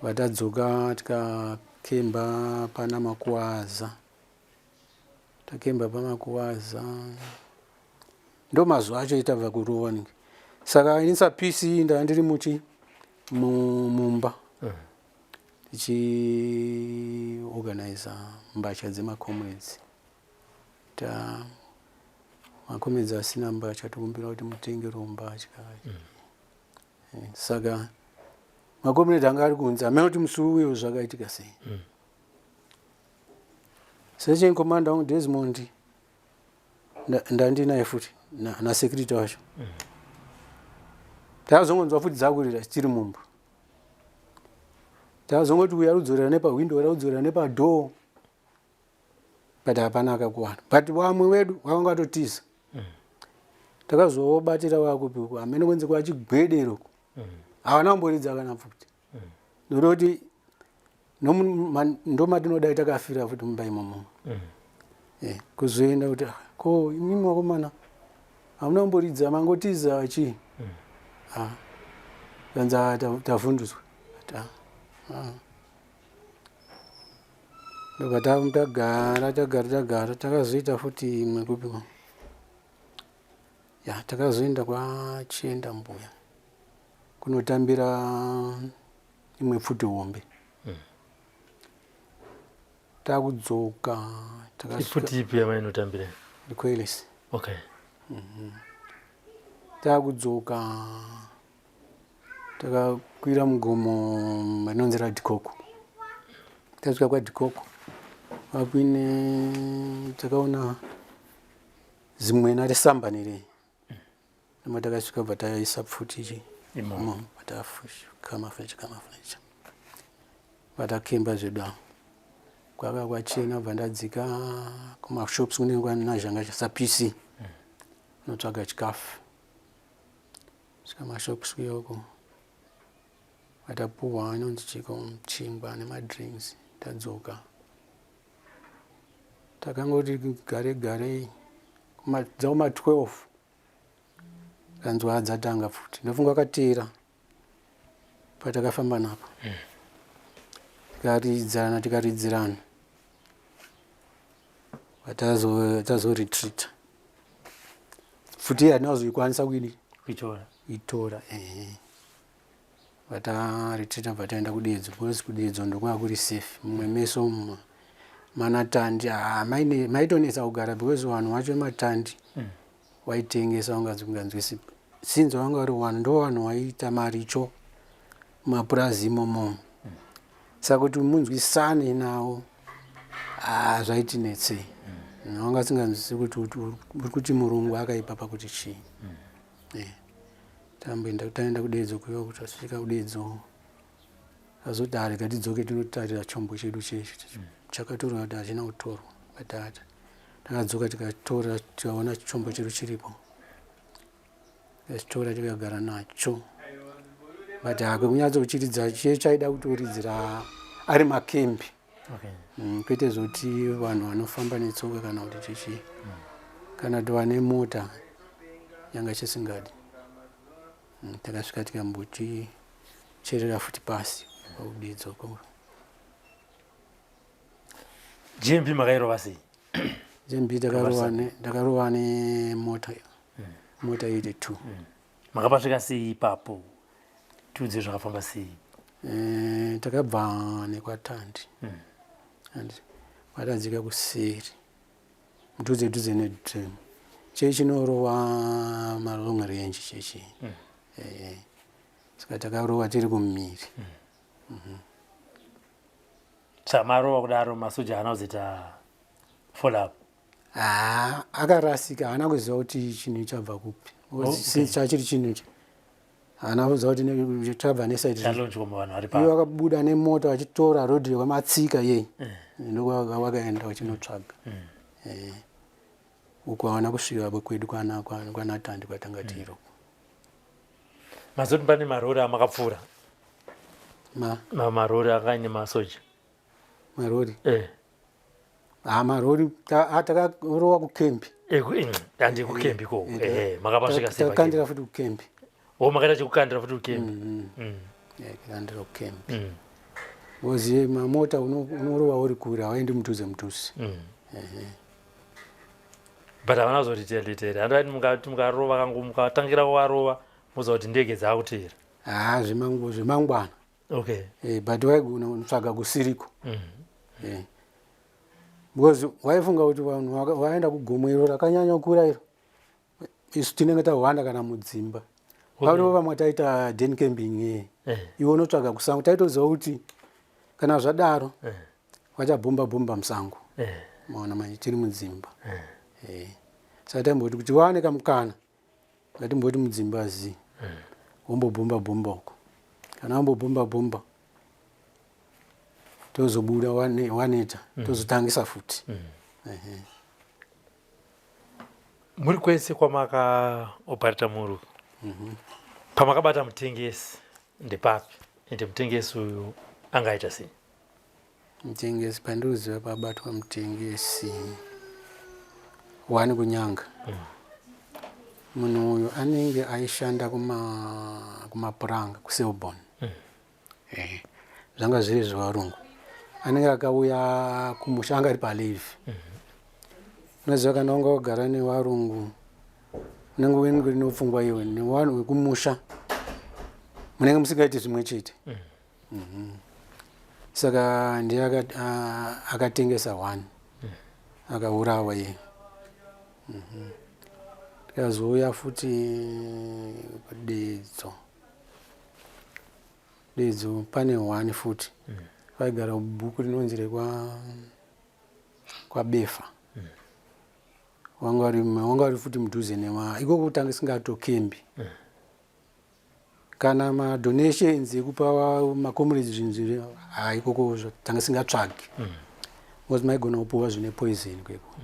Vatadzoka tikakemba pana Makuwaza, takemba paMakuwaza. Ndo mazuva acho itabva kurova ninge. Saka ini saPC ndaa ndiri muchi mumba tichiorganiza mbatya dzemacomrades. Ta macomrades asina mbatya tokumbira kuti mutengerewo mbatya. Saka macomrades anga ari kunze, hamena kuti musi uyo zvakaitika sei. Section commander wangu Desmond ndandinaye futi nasecurity wacho. Takazongonzwa futi dzakurira tiri mumba. Takazongoti uya rudzorera nepahwindo, rudzorera nepadhoo, but hapana akakuwana, but vamwe wedu vakanga vatotiza. Takazobatira vakupi uko, hamene kunzi kwaChigwedero uko, havana kumboridza kana pfuti. Ndinoti ndomatinodai takafira futi mumba imomo. Kuzoenda kuti, "Ah, ko imimi vakomana hamuna kumboridza, mangotiza chii?" Ah, kanzi, "Ah, tavhundutswa." Ati, "Ah, ah." Ndobva tagara tagara tagara, takazoita futi imwe kupiko ya, takazoenda kwaChienda Mbuya kunotambira imwe pfuti hombe. Takudzoka takasvika. Ipfuti ipi yamainotambira? Coilers. Okay. Takudzoka takakwira mugomo rinonzi raDhikoko. Tasvika kwaDhikoko vakuine, takaona zimwena resambani rei noma. Takasvika bva taisa pfuti ichi imomo. Imomo batakamufflage camouflage, vatakemba zvedu avo kwaka kwachena. Bva ndadzika kumashops kunenge kwanazhanga saPC notsvaga chikafu. Svika mashops kuyoko, vatapuhwa inonzi chiko, chingwa nemadrinks. Tadzoka takangoti gare garei dzauma 12, kanzwa dzatanga futi. Ndofunga akateera patakafamba napo, tikaridzana tikaridzirana, tazoretreata futi. Hatina kuzoikwanisa kuini kuitora. Kuitora, ehe. Vataretreata, bva taenda kuDedzo, because kuDedzo ndokwanga kuri safe. Mumwe meso muma manaTandi, ah, maitonetsa kugara because vanhu vacho vematandi waitengesa unganzwisi sinzi vanga vari vanhu, ndo vanhu waiita maricho mumapurazi imomo. Saka kuti munzwisane navo, ah, zvaitinetsei. Vanga vasinganzwisi kuti uri kuti murungu akaipa pakuti chii. Tamboenda, taenda kuDedzo kuyo. Kuti tasvika kuDedzo, azoti, "Ah, rega tidzoke tinotarira chombo chedu chechi chakatorwa." Kuti hachina kutorwa batata. Takadzoka tikatora, tikaona chombo chedu chiripo, tikachitora tikagara nacho, but hakwekunyatsokuchiridza chiye chaida kutoridzira ari makembi. Kwete zoti vanhu vanofamba netsoka kana kuti chichi kana kuti vane mota, yanga chisingadi. Takasvika tikambochicherera futi pasi pakuDedzo. GMB makairova sei? GMB takarova nemota, mota 82. Makapasvika sei ipapo? Tiudze zvakafamba sei. Takabva nekwaTandi and kwatadzika kuseri mudhuze dhuze nedrem chechinorova malong range chechi. Saka takarova tiri kumiri. Saka marova kudaro, masoja haana kuzoita follow up? Haa, akarasika, haana kuziva kuti chinhu chabva kupi. Since chachiri chinhu ichi, haana kuziva kuti chabva neside. Chalaunchwa vanhu vari Ivo pa vakabuda nemota vachitora road yekwamatsika yei, ndokwavakaenda vachinotsvaga. Uko havana kusvika kwedu kwana Tandi kwatanga tiri uko. Mazoti pane marori amakapfuura? Ma Marori anga aine masoja. Marori? Eh. Ha, marori takarova kukembi. Handi kukembi ikoko. Makapasvika sei? Takakandira futi kukembi. O, makaita chekukandira futi kukembi. Takakandira kukembi because mamota unorova uri kure, hauendi mudhuze mudhuze. But havana kuzoritera, handati mukati mukarova kangu mukatangira kuvarova, moziva kuti ndege dzaakutera? Ha, zvemangwana. But waigona kutsvaga kusiriko. Because waifunga kuti vanhu vaenda kugomo iro rakanyanya kukura iro, isu tinenge tahwanda kana mudzimba. Varivo vamwe taita den camping ye. Iwe unotsvaga kusango, taitoziva kuti kana zvadaro vachabhomba bhomba musango. Maona manje tiri mudzimba. Saka taimboti kuti wane kamukana, ngatimboti mudzimba zi wombobhomba bhomba uko, kana wambobhomba bhomba tozobuda waneta, tozotangisa futi. Ehe. Muri kwese kwamakaopareta muri, pamakabata mutengesi ndepapi? Ende mutengesi uyu angaita sei? Mutengesi, pandinoziva pabatwa mutengesi wani kunyanga. Munhu uyu anenge aishanda kumapuranga kuSelborne. Zvanga zviri zvevarungu. Anenge akauya kumusha, anga ari paleave. Unoziva kana wanga wagara nevarungu, unenge unenge nepfungwa iwe nevanhu vekumusha munenge musingaiti zvimwe chete. Saka ndiye akatengesa one, akaurawa iye. Tikazouya futi kuDedzo. Dedzo pane one futi vaigara bhuku rinonzi rekwa kwaBefa. Wanga vari futi mudhuze nema ikoko, tanga singatokembi kana madonations ekupa macomrades zvinhu zviri. Ha, ikoko tanga singatsvagi because maigona kupuwa zvine poison ikoko.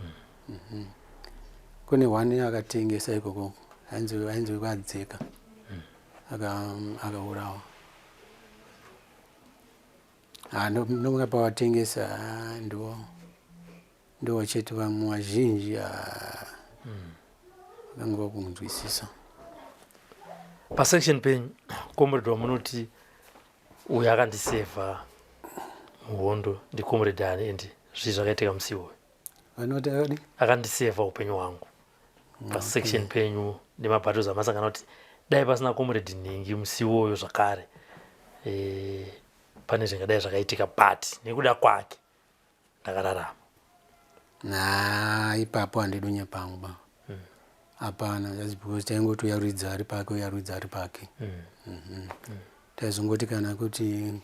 Kune one akatengesa ikoko, ainzi wekwaDzeka, akaurawa. Ha, ndokunga pavatengesa ndo chete. Vamwe vazhinji vakanga vakunzwisisa. Pasection penyu, comrade wamunoti uyu akandisevha muhondo ndicomrade ani, and zvii zvakaitika musi iwoyo? Vanoti akadi Akandisevha upenyu hwangu pasection penyu nemabattles amasangana, kuti dai pasina comrade nhingi musi iwoyo zvakare, pane zvingadai zvakaitika, but nekuda kwake ndakararama. Na ipapo handidi unyepangu ba, hapana, just because taingoti uyaruidza ari pake, uyaruidza ari pake. Taizongoti kana kuti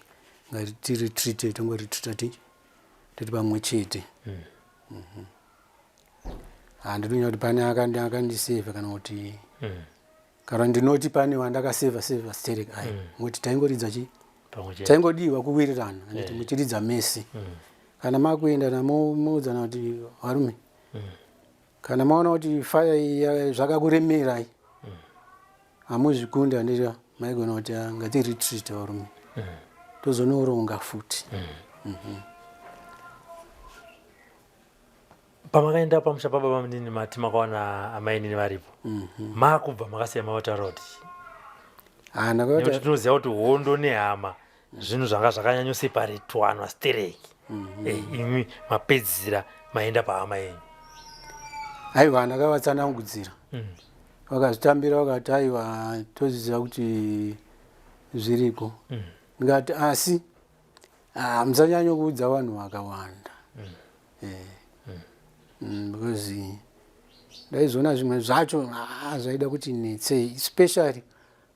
ngatiretreate, tongoretreata tiri pamwe chete. Handidi kunya kuti pane akandisevha kana kuti kana ndinoti pane wandakasevha sevha sterek ai, ngokuti taingoridza chi Pamwe chete. Taingodiwa kuwirirana, handiti? Muchiridza mese, kana makuenda namoudzana kuti varume, kana maona kuti fire iyi zvakakuremerai, hamuzvikundi, handiti? Maigona kuti, "Ah, ngatiretreat varume, tozonoronga futi." Pamakaenda pamusha pababa munini, mati makawana amainini varipo. Makubva makasiya mavataura kuti Ah, nekuti ndakati tinoziva kuti hondo nehama zvinhu zvanga zvakanyanyoseparetwanwa stereki. Imi mapedzisira maenda pahama yenyu. Aiwa, ndakavatsanangudzira, vakazvitambira, vakati aiwa, toziziva kuti zviriko. Ndikati asi ah, musanyanya kuudza vanhu vakawanda, because ndaizoona zvimwe zvacho, ah, zvaida kuti netsei, especially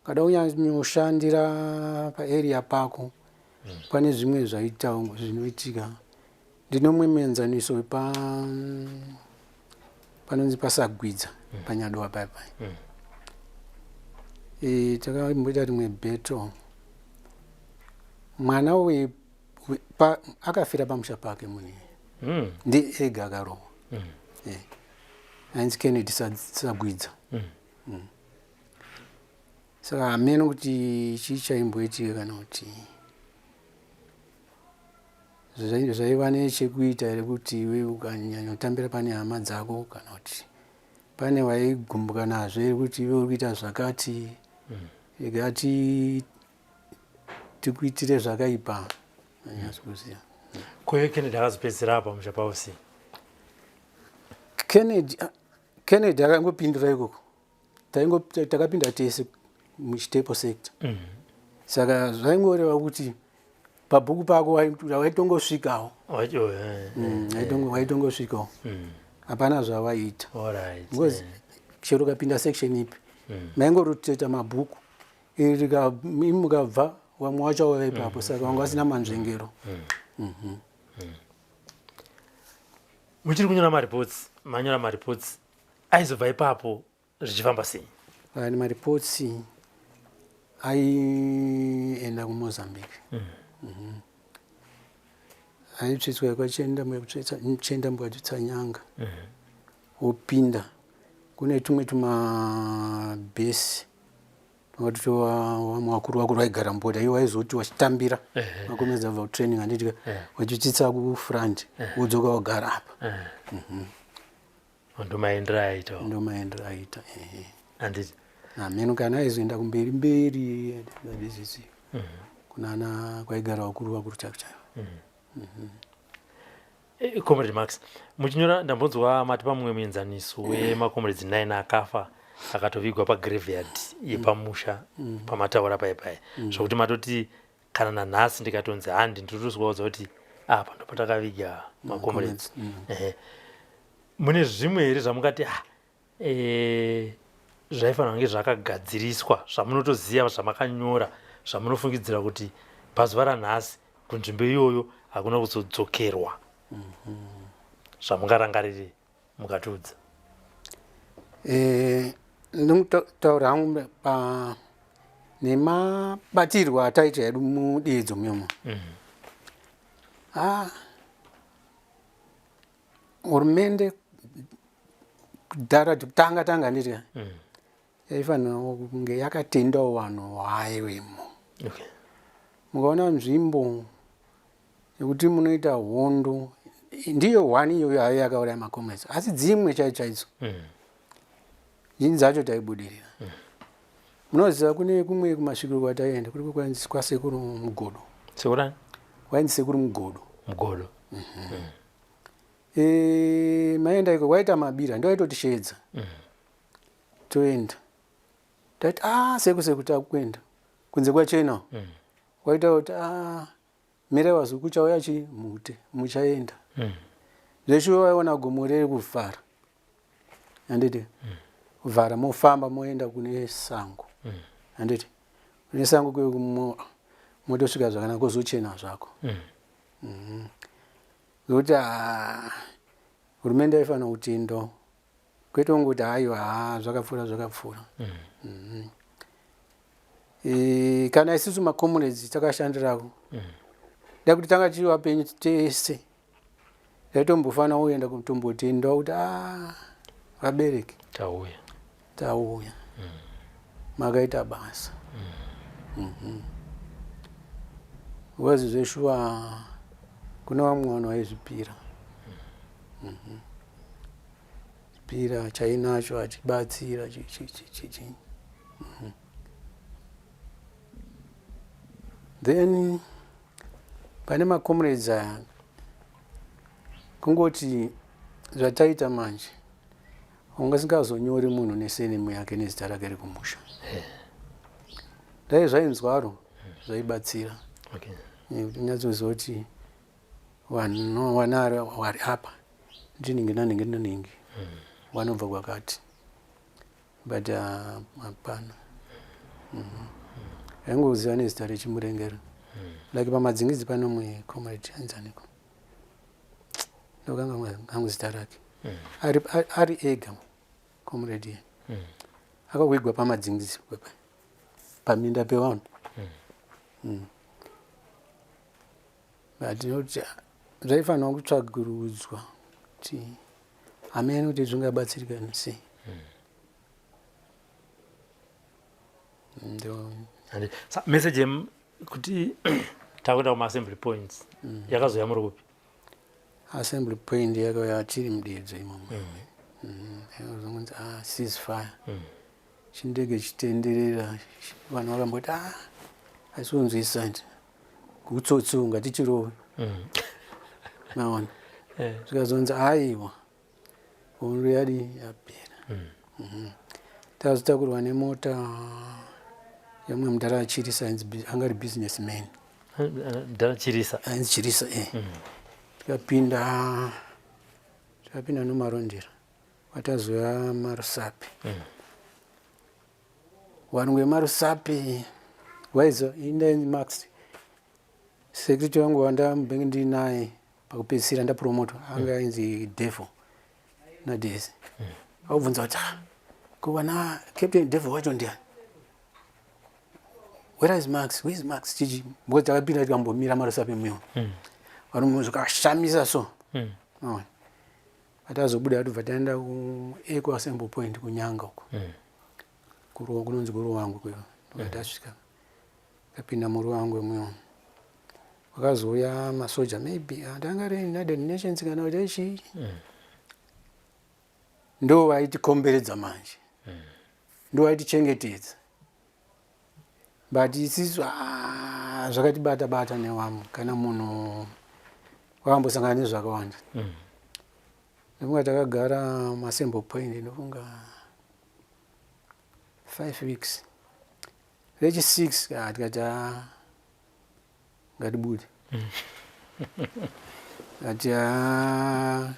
kada kunyanyoshandira paarea pako. Pane zvimwe zvaita zvinoitika. Ndinomwe muenzaniso wepa panonzi paSagwidza, paNyadowa paipai. Takamboita rimwe battle, mwana akafira pamusha pake munhu ndi ega akarohwa. Ainzi Kennedy Sagwidza. Saka hameno kuti chii chaimboitika, kana kuti zvaiva nechekuita here kuti iwe ukanyanyotambira pane hama dzako, kana kuti pane waigumbuka nazvo here kuti iwe uri kuita zvakati, ikati tikuitire zvakaipa, anyatsi kuziva. Koyo Kennedy akazopedzisira apa musha pavo sei? Kennedy, ah, Kennedy akangopindura ikoko. Takapinda tese muChitepo sector. Saka zvaingoreva kuti pabhuku pako waitongosvikawo. Waitongosvikawo, hapana zvawaiita, because chero ukapinda section ipi, maingoroteta mabhuku iri, imi mukabva, vamwe wacho wava ipapo. Saka vanga vasina manzvengero. Muchiri kunyora mareports, manyora mareports aizobva ipapo zvichifamba sei? Ani mareports aienda kuMozambique. Aitsvitswa kwaChendambuya Tsanyanga, wopinda kune tumwe tumabhesi twanga vamwe vakuru vakuru vaigara muboda. Iwo waizoti wachitambira makomedza abva kutraining, handiti, wachitsitsa kufront, wodzoka wagara apa. Ndomaendero aita. Ndomaendero aita, ehe. Handiti? Hameno kana aizoenda kumberi mberi adizisi kunana kwaigara vakuru vakuru chaiko chaiko. Comrade Max, muchinyora ndambonzwa mati pamwe muenzaniso wemacomrades 9 akafa akatovigwa pagraveyard yepamusha pamataura paipai, zvokuti matoti kana nanhasi ndikatonzi handi, ndinotoswaudza kuti apa ndopatakaviga macomrades. Ehe. Mune zvimwe here zvamungati, ah, zvaifanira kunge zvakagadziriswa, zvamunotoziva, zvamakanyora, zvamunofungidzira kuti pazuva ranhasi kunzvimbo iyoyo hakuna kuzodzokerwa, zvamungarangarire mukatiudza? Ndinotaura hangu pa nemabatirwo ataita hedu mudedzo muyomo. Ah, hurumende kudhara tanga tanga, handiti, yaifanira kunge yakatendawo vanhu vaiwemo. Mukaona nzvimbo yekuti munoita hondo, ndiyo one iyoyo hayo yakauraya macomrades, asi dzimwe chaidzo chaidzo, zhinji dzacho taibudirira. Munoziva kune kumwe kumasvikiro kwataienda kuri kwainzi kwaSekuru Mugodo. Sekurani? Kwainzi Sekuru Mugodo. Mugodo. Maenda iko kwaita mabira, ndo aitotishedza. Toenda, tati, "Ah, seku, seku, takuenda kunze kwachena." Waita kuti, "Ah, mirai wazuku, chauya chi mute, muchaenda." Zveshuwa waiona gomo riri kuvhara, handiti, kuvhara, mofamba moenda kune sango, handiti, kune sango kuyo motosvika zvakanaka, kwozochena zvako. Nokuti ah, hurumende yaifanira kutendawo, kwete kungoti haiwa, ha, zvakapfuura, zvakapfuura. Kana isusu macomrades takashandirako, da kuti tanga tiri vapenyu tese, taitombofanira kuenda kutombotendawo kuti a vabereki, tauya. Tauya, makaita basa. Because zveshuwa kune vamwe vanhu vaizvipira. Zvipira chainacho achibatsira chi chi chi chi chi. Then pane macomrades aya. Kungoti zvataita manje, ungasingazonyori munhu nesurname yake nezita rake rekumusha. Dai zvainzwaro, zvaibatsira. Kuti unyatsoziva kuti vanhu vana vari apa ndinhingi nanhingi nanhingi, vanobva kwakati, but hapana. Aingoziva nezita rechimurengero. Like paMadzingidzi pano mwe comrade anzaniko, ndokanga hangu zita rake, ari ega comrade iye. Akawigwa paMadzingidzi paminda pevanhu. But noti zvaifanirwa kutsvagurudzwa kuti hamene kuti zvingabatsirikana sei. Ndo Message kuti takuenda kumaassembly points yakazouya muri kupi? Assembly point yakauya tiri mudedzo imomo. Yakazongonzi, ah, ceasefire. Chindege chitenderera, vanhu vakamboti, ah, asikunzwisa nti utsotsi, ngatichirove. Maona? Zvikazonzi aiwa, hondo yadi yapera. Tazotakurwa nemota yamwe mudhara aChirisa, ainzi anga ari businessman. Mudhara Chirisa? Ainzi Chirisa, eh. Tikapinda noMarondera, watazoya maRusape. Vanhu vemaRusape waizo indainzi Max, security wangu wandambenge ndinaye pakupedzisira ndapromotwa, anga ainzi Devil naDesi. Aubvunza kuti, "Ah, ko vana Captain Devil wacho ndiani? Where is Max? Where is Max?" Chichi, because takapinda tikambomira maRusape muyo, vanhu zvikashamisa so. Maona? Atazobuda, tobva taenda kuEco assembly point kuNyanga uko. Kunonzi kuRuwangwe kuyo. Ndobva tasvika, tapinda muRuwangwe muyo, kwakazouya masoja, maybe atanga ari United Nations kana kuti echii, ndo vaitikomberedza manje, ndo vaitichengetedza. But isisu, ah, zvakatibata bata newamwe. Kana munhu wakambosangana nezvakawanda, ndofunga takagara maassembly point, ndofunga 5 weeks. Rechi 6, ah, tikati, ah, ngatibude. Ati, ah,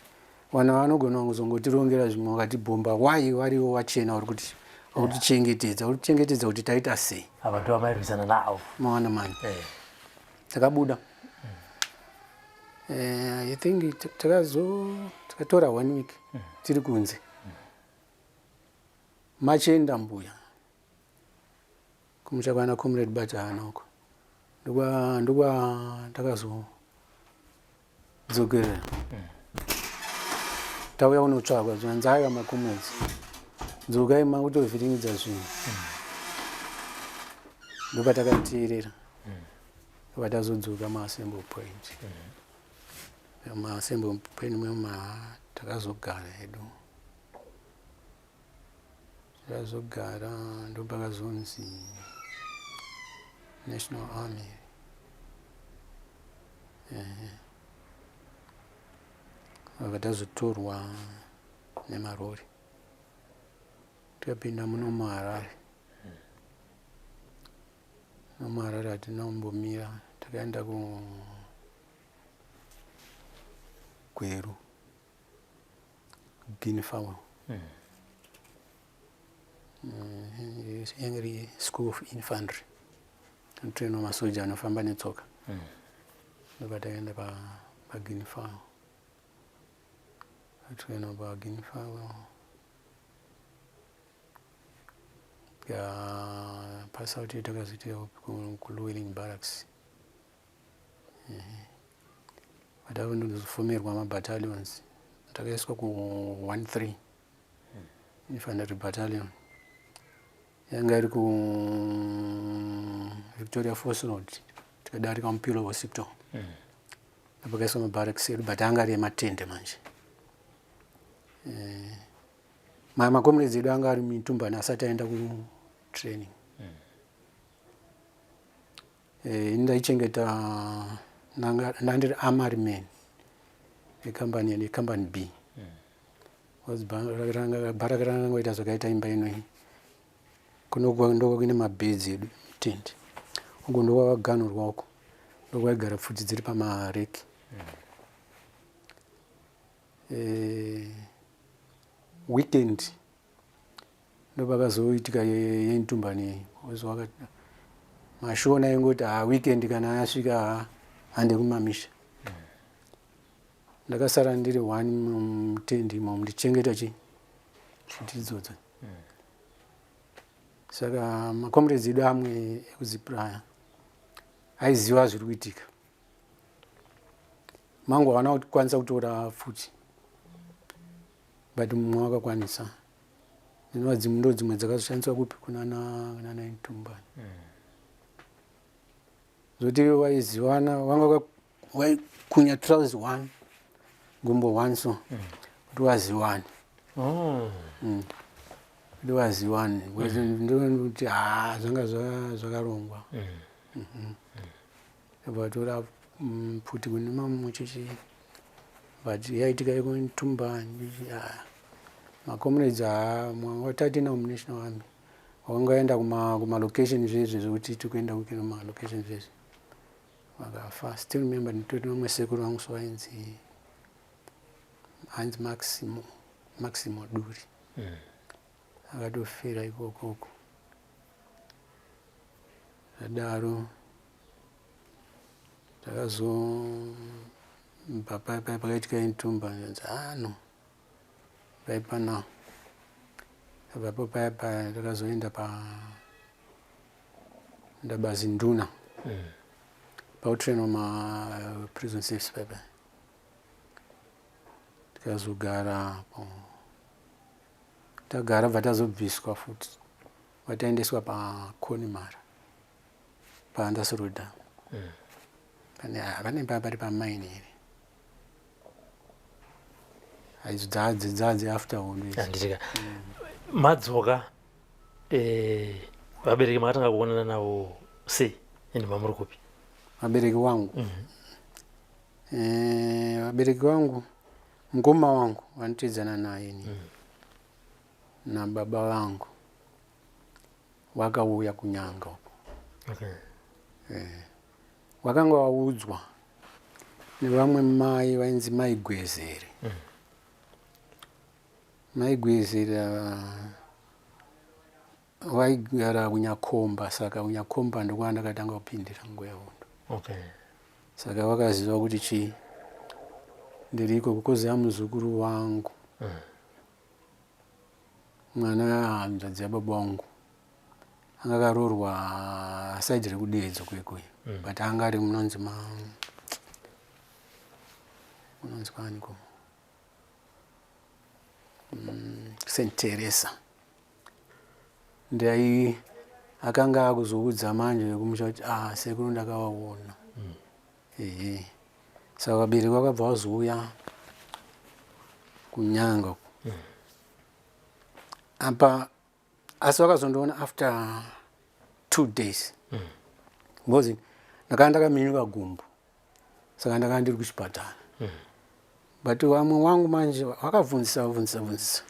vanhu vanogona kuzongotirongera zvimwe, vakatibhomba. Wai variwo vachena vari kuti tichengetedza, uri kutichengetedza kuti taita sei? Ava ndo vamairwisana navo. Mawana mani? Takabuda. I think takazo takatora one week tiri kunze. Machienda mbuya kumusha kwana Comrade Batana uko, ndokwa takazodzokera. Tauya kunotsvakwa, zvanzi, aiwa, macomrades, dzokai, makutovhiringidza zvinhu. Ndopatakateerera, ndopatazodzoka maassembly point. Maassembly point mema takazogara hedu, takazogara, ndopakazonzi National Army. Vabva tazotorwa nemarori, tikapinda muno muHarare. NomuHarare hatina kumbomira, takaenda kuGweru, Guinea Fowl, yange iri school of infantry, anotrainwa masoja anofamba netsoka. Ndobva takaenda paGuinea Fowl, atrainwa paGuinea Fowl. Pass out yedu takazoitira kuLewelyn Barracks. Vatakundozofomerwa mabattalions, takaiswa ku 13 Infantry Battalion, yanga iri ku Victoria Falls Road. Tikadarika Mpilo Hospital, ndopakaiswa mabarracks edu, but anga ari ematende manje. Macomrades edu anga ari mutumbani, asati aenda kutraining. Ini ndaichengeta, ndandiri armory man. Nekambani nekambani B. Bharaka rangangoita zvakaita imba inoyi. Kuno ndokwa kune mabhedzi edu, tende. Uku ndokwakaganhurwa, uku ndokwaigara pfuti dziri pamareki. Weekend ndopakazoitika yeNtumbane. Mashona ingoti, ha, weekend kana yasvika, ha, hande kumamisha. Ndakasara ndiri one mutendi imomo, ndichengeta chi pfuti idzodzo. Saka macomrades edu amwe ekuZIPRA aiziva zviri kuitika. Mangu haana kukwanisa kutora pfuti, but mumwe wakakwanisa. Dzinova dzimwe ndo dzimwe dzakazoshandiswa kupi? Kunana Ntumbani. Zoti vaizivana, vanga vaikunya trousers one, gumbo one, so kuti vaziwane. Kuti vaziwane, because ndokuti, ha, zvanga zvakarongwa. Vatora pfuti kune mamwe chichi, but yaitika yekuNtumbani, macomrades watatina muNational Army wakangaenda kumalocation zvezve, zvekuti tikuenda kumalocation zvezve, vakafa. Still remember, nditoti vamwe sekuru vangu so vainzi, hanzi Maximo, Maximo Duri. Akatofira ikokoko. Zvadaro takazobva pakaitika Intumba, nzi ano vaipana abvapo paya paya, takazoenda pa Ndabazinduna, pautrainwa ma prison service paya. Tikazogara po, tagara, bva tazobviswa futi, vataendeswa paConmara, paAnderson. Pane, ah, pane pari pamaini here? Aidzo dzadzi after hondo idzi. Handitika madzoka, vabereki makatanga kuonana navo sei, ende mamuri kupi? Vabereki wangu, vabereki vangu, mukoma wangu vanotedzana naye ni nababa vangu vakauya kuNyanga uko. Vakanga vaudzwa nevamwe mai vainzi Mai Gwezere. Mai Gwezere ava vaigara kuNyakomba, saka kuNyakomba ndokwandakatanga kupindira nguva yehondo. Saka vakaziva kuti chii, ndiriko kukoziva muzukuru wangu, mwana hanzvadzi yababa wangu anga akaroorwa side rekuDedzo kwekwe, but anga ari munonzi ma munonzi kwaniko, St Teresa. Ndai akanga akuzoudza manje vekumusha kuti, ah, sekuru ndakavaona. Ehe, saka vabereki vakabva vazouya kuNyanga uku apa, asi vakazondiona after 2 days, because ndakanga ndakaminyuka gumbo, saka ndakanga ndiri kuchipatara. But vamwe wangu manje vakabvunzisa, vabvunzisa, bvunzisa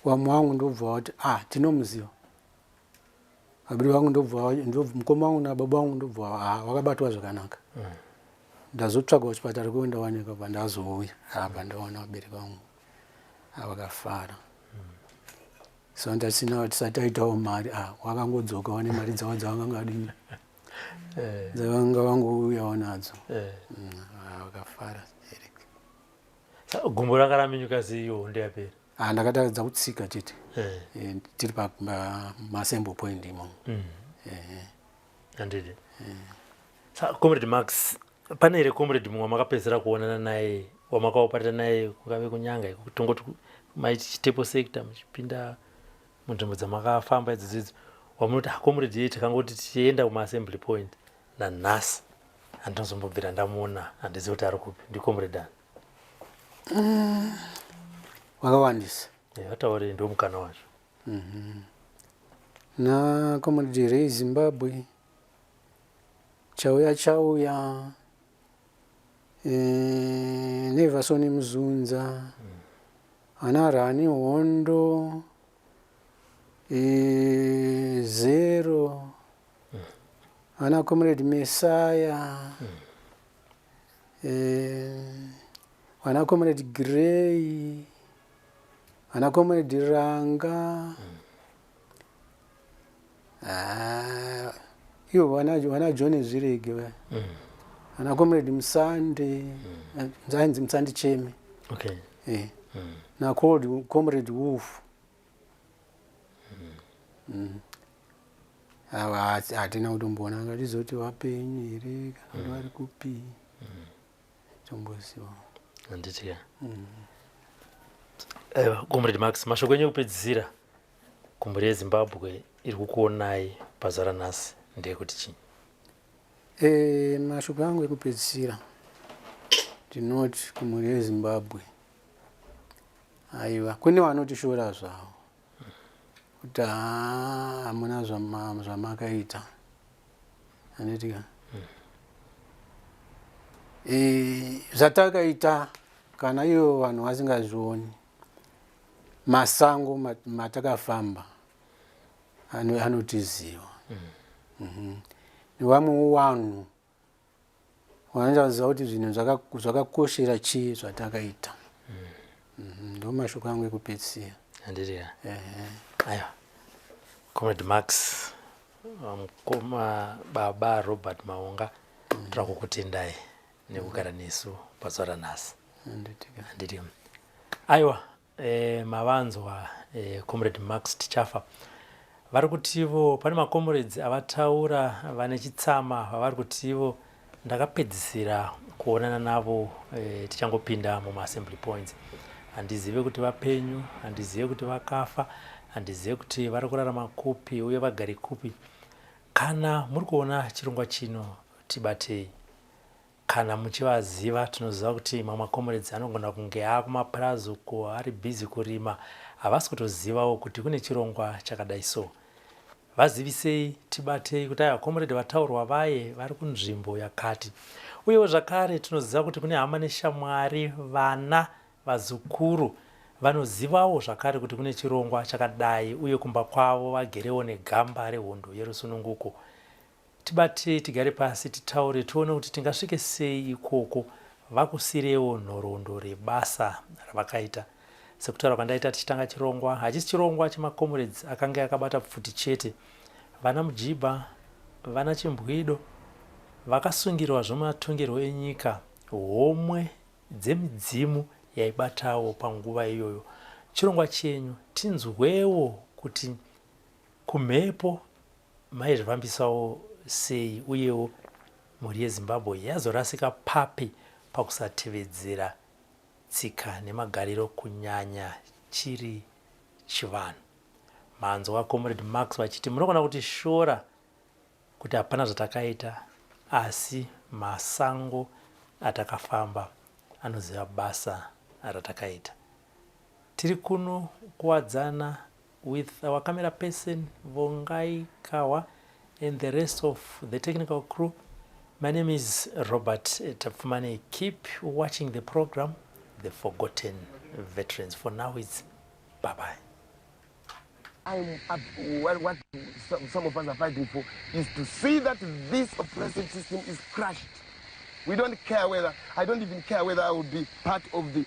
vamwe wangu, ndobva vati, ah, tinomuziva. Vabereki vangu ndobva, mukoma wangu nababa vangu ndobva, ah, vakabatwa zvakanaka. Ndazotsvaga kuchipatara kweo, ndawanika, bva ndazouya apa, ndaona vabereki vangu, vakafara. So ndasina, tisati taitawo mari, ah, wakangodzoka wane mari dzavo dzavanganga adini, dzavanga vangouyawo nadzo. Ah, vakafara. Gumbo ranga raminyuka sei iyo hondo yapera? Ah, ndakataridza kutsika chete. Tiri paassembly point imomo. Handidi. Sa Comrade Max, pane here comrade mumwe wamakapedzisira kuonana naye, wamakaoparata naye, kungave kuNyanga iko, tongoti maiti Chitepo sector, muchipinda munzvimbo dzamakafamba idzodzo idzo, wamunoti, ah, comrade yei, takangoti tichienda kumaassembly point, nanhasi handinozombobvira ndamuona, handizivi kuti ari kupi, ndicomrade ani? Wakawandisa. Vataurei, ndo mukana wacho. Na Comrade Ray Zimbabwe, Chauya Chauya. Eh, Neverson Mzunza ana Rani Hondo eh, Zero ana Comrade Messiah eh, vana Comrade Grey vana Comrade Ranga Ah, ivo vana vana John Zvirege vaya vana Comrade Musande ainzi Musande Cheme eh na Comrade Wolf Ava hatina kutomboona ngatizoti vapenyu here kana kuti vari kupi tomboziva. Handiti ka aiwa Comrade Max, mashoko enyu ekupedzisira kumhuri yeZimbabwe iri kukuonai pazuva ranhasi ndeyekuti chii? Mashoko angu ekupedzisira ndinoti kumhuri yeZimbabwe, aiwa, kune vanotishora zvavo kuti haa hamuna zvamakaita, handiti ka? Zvatakaita kana ivo vanhu vasingazvioni, masango matakafamba anotiziva nevamwewo vanhu vanochaziva kuti zvinhu zvakakoshera chii zvatakaita. Ndo mashoko angu ekupedzisira. Handiti ka? Aiwa, Comrade Max, mukoma baba Robert Maunga, toda kukutendai nekugara nesu pazuva ranhasi. Handiti ka? Handiti. Aiwa, mavanzwa Comrade Max Tichafa vari kutivo pane macomrades avataura vane chitsama vavari kutivo ndakapedzisira kuonana navo tichangopinda mumaassembly points. Handizive kuti vapenyu, handizive kuti vakafa, handizive kuti vari kurarama kupi uye vagari kupi. Kana muri kuona chirongwa chino, tibatei. Kana muchivaziva, tinoziva kuti mamwe macomrades anogona kunge akumapurazi uko ari busy kurima, havasi kutozivawo kuti kune chirongwa chakadai so. Vazivisei, tibatei kuti aiwa comrade vataurwa vaye vari kunzvimbo yakati. Uyewo zvakare tinoziva kuti kune hama neshamwari, vana, vazukuru vanozivawo zvakare kuti kune chirongwa chakadai uye kumba kwavo vagerewo negamba rehondo yerusununguko. Tibatei tigare pasi titaure tione kuti tingasvike sei ikoko vakusirewo nhoroondo rebasa ravakaita. Sekutaura kwandaita tichitanga chirongwa, hachisi chirongwa chemacomrades akange akabata pfuti chete. Vana Mujibha, vana Chimbwido vakasungirwa zvematongerwo enyika, homwe dzemidzimu yaibatawo panguva iyoyo. Chirongwa chenyu tinzwewo kuti kumhepo maizvifambisawo sei uyewo mhuri yeZimbabwe yazorasika papi pakusatevedzera tsika nemagariro kunyanya chiri chivanhu. Manzwa Comrade Marx vachiti munogona kutishora kuti hapana zvatakaita asi masango atakafamba anoziva basa ratakaita. Tiri kuno kuwadzana with our camera person Vongai Kawa and the rest of the technical crew. My name is Robert Tapfumane. Keep watching the program, The Forgotten Veterans. For now, it's bye-bye. I'm up, what some of us are fighting for is to see that this oppressive system is crushed. We don't care whether, I don't even care whether I will be part of the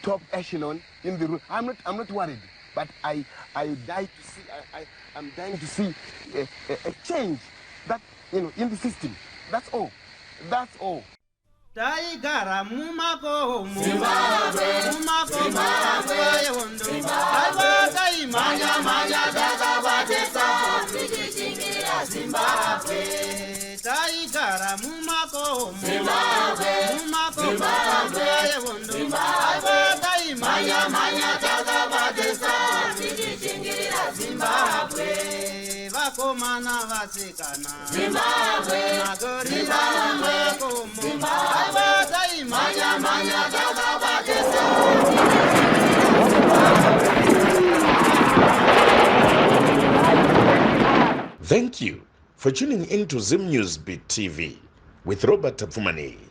top echelon in the room. I'm not worried, but I die to see, I'm dying to see a change that in the system. That's all. That's all. Taigara mumakomo, mumakomo yehondo, aiwa taimhanya mhanya takabatesa tichishingirira Zimbabwe. Taigara mumakomo, mumakomo yehondo, aiwa taimhanya mhanya takabatesa tichishingirira Zimbabwe. Vakomana, vasikana, magorira mumakomo, aiwa taimhanya mhanya takabatesa. Thank you for tuning in to Zim News Beat TV. with Robert Tapfumaneyi.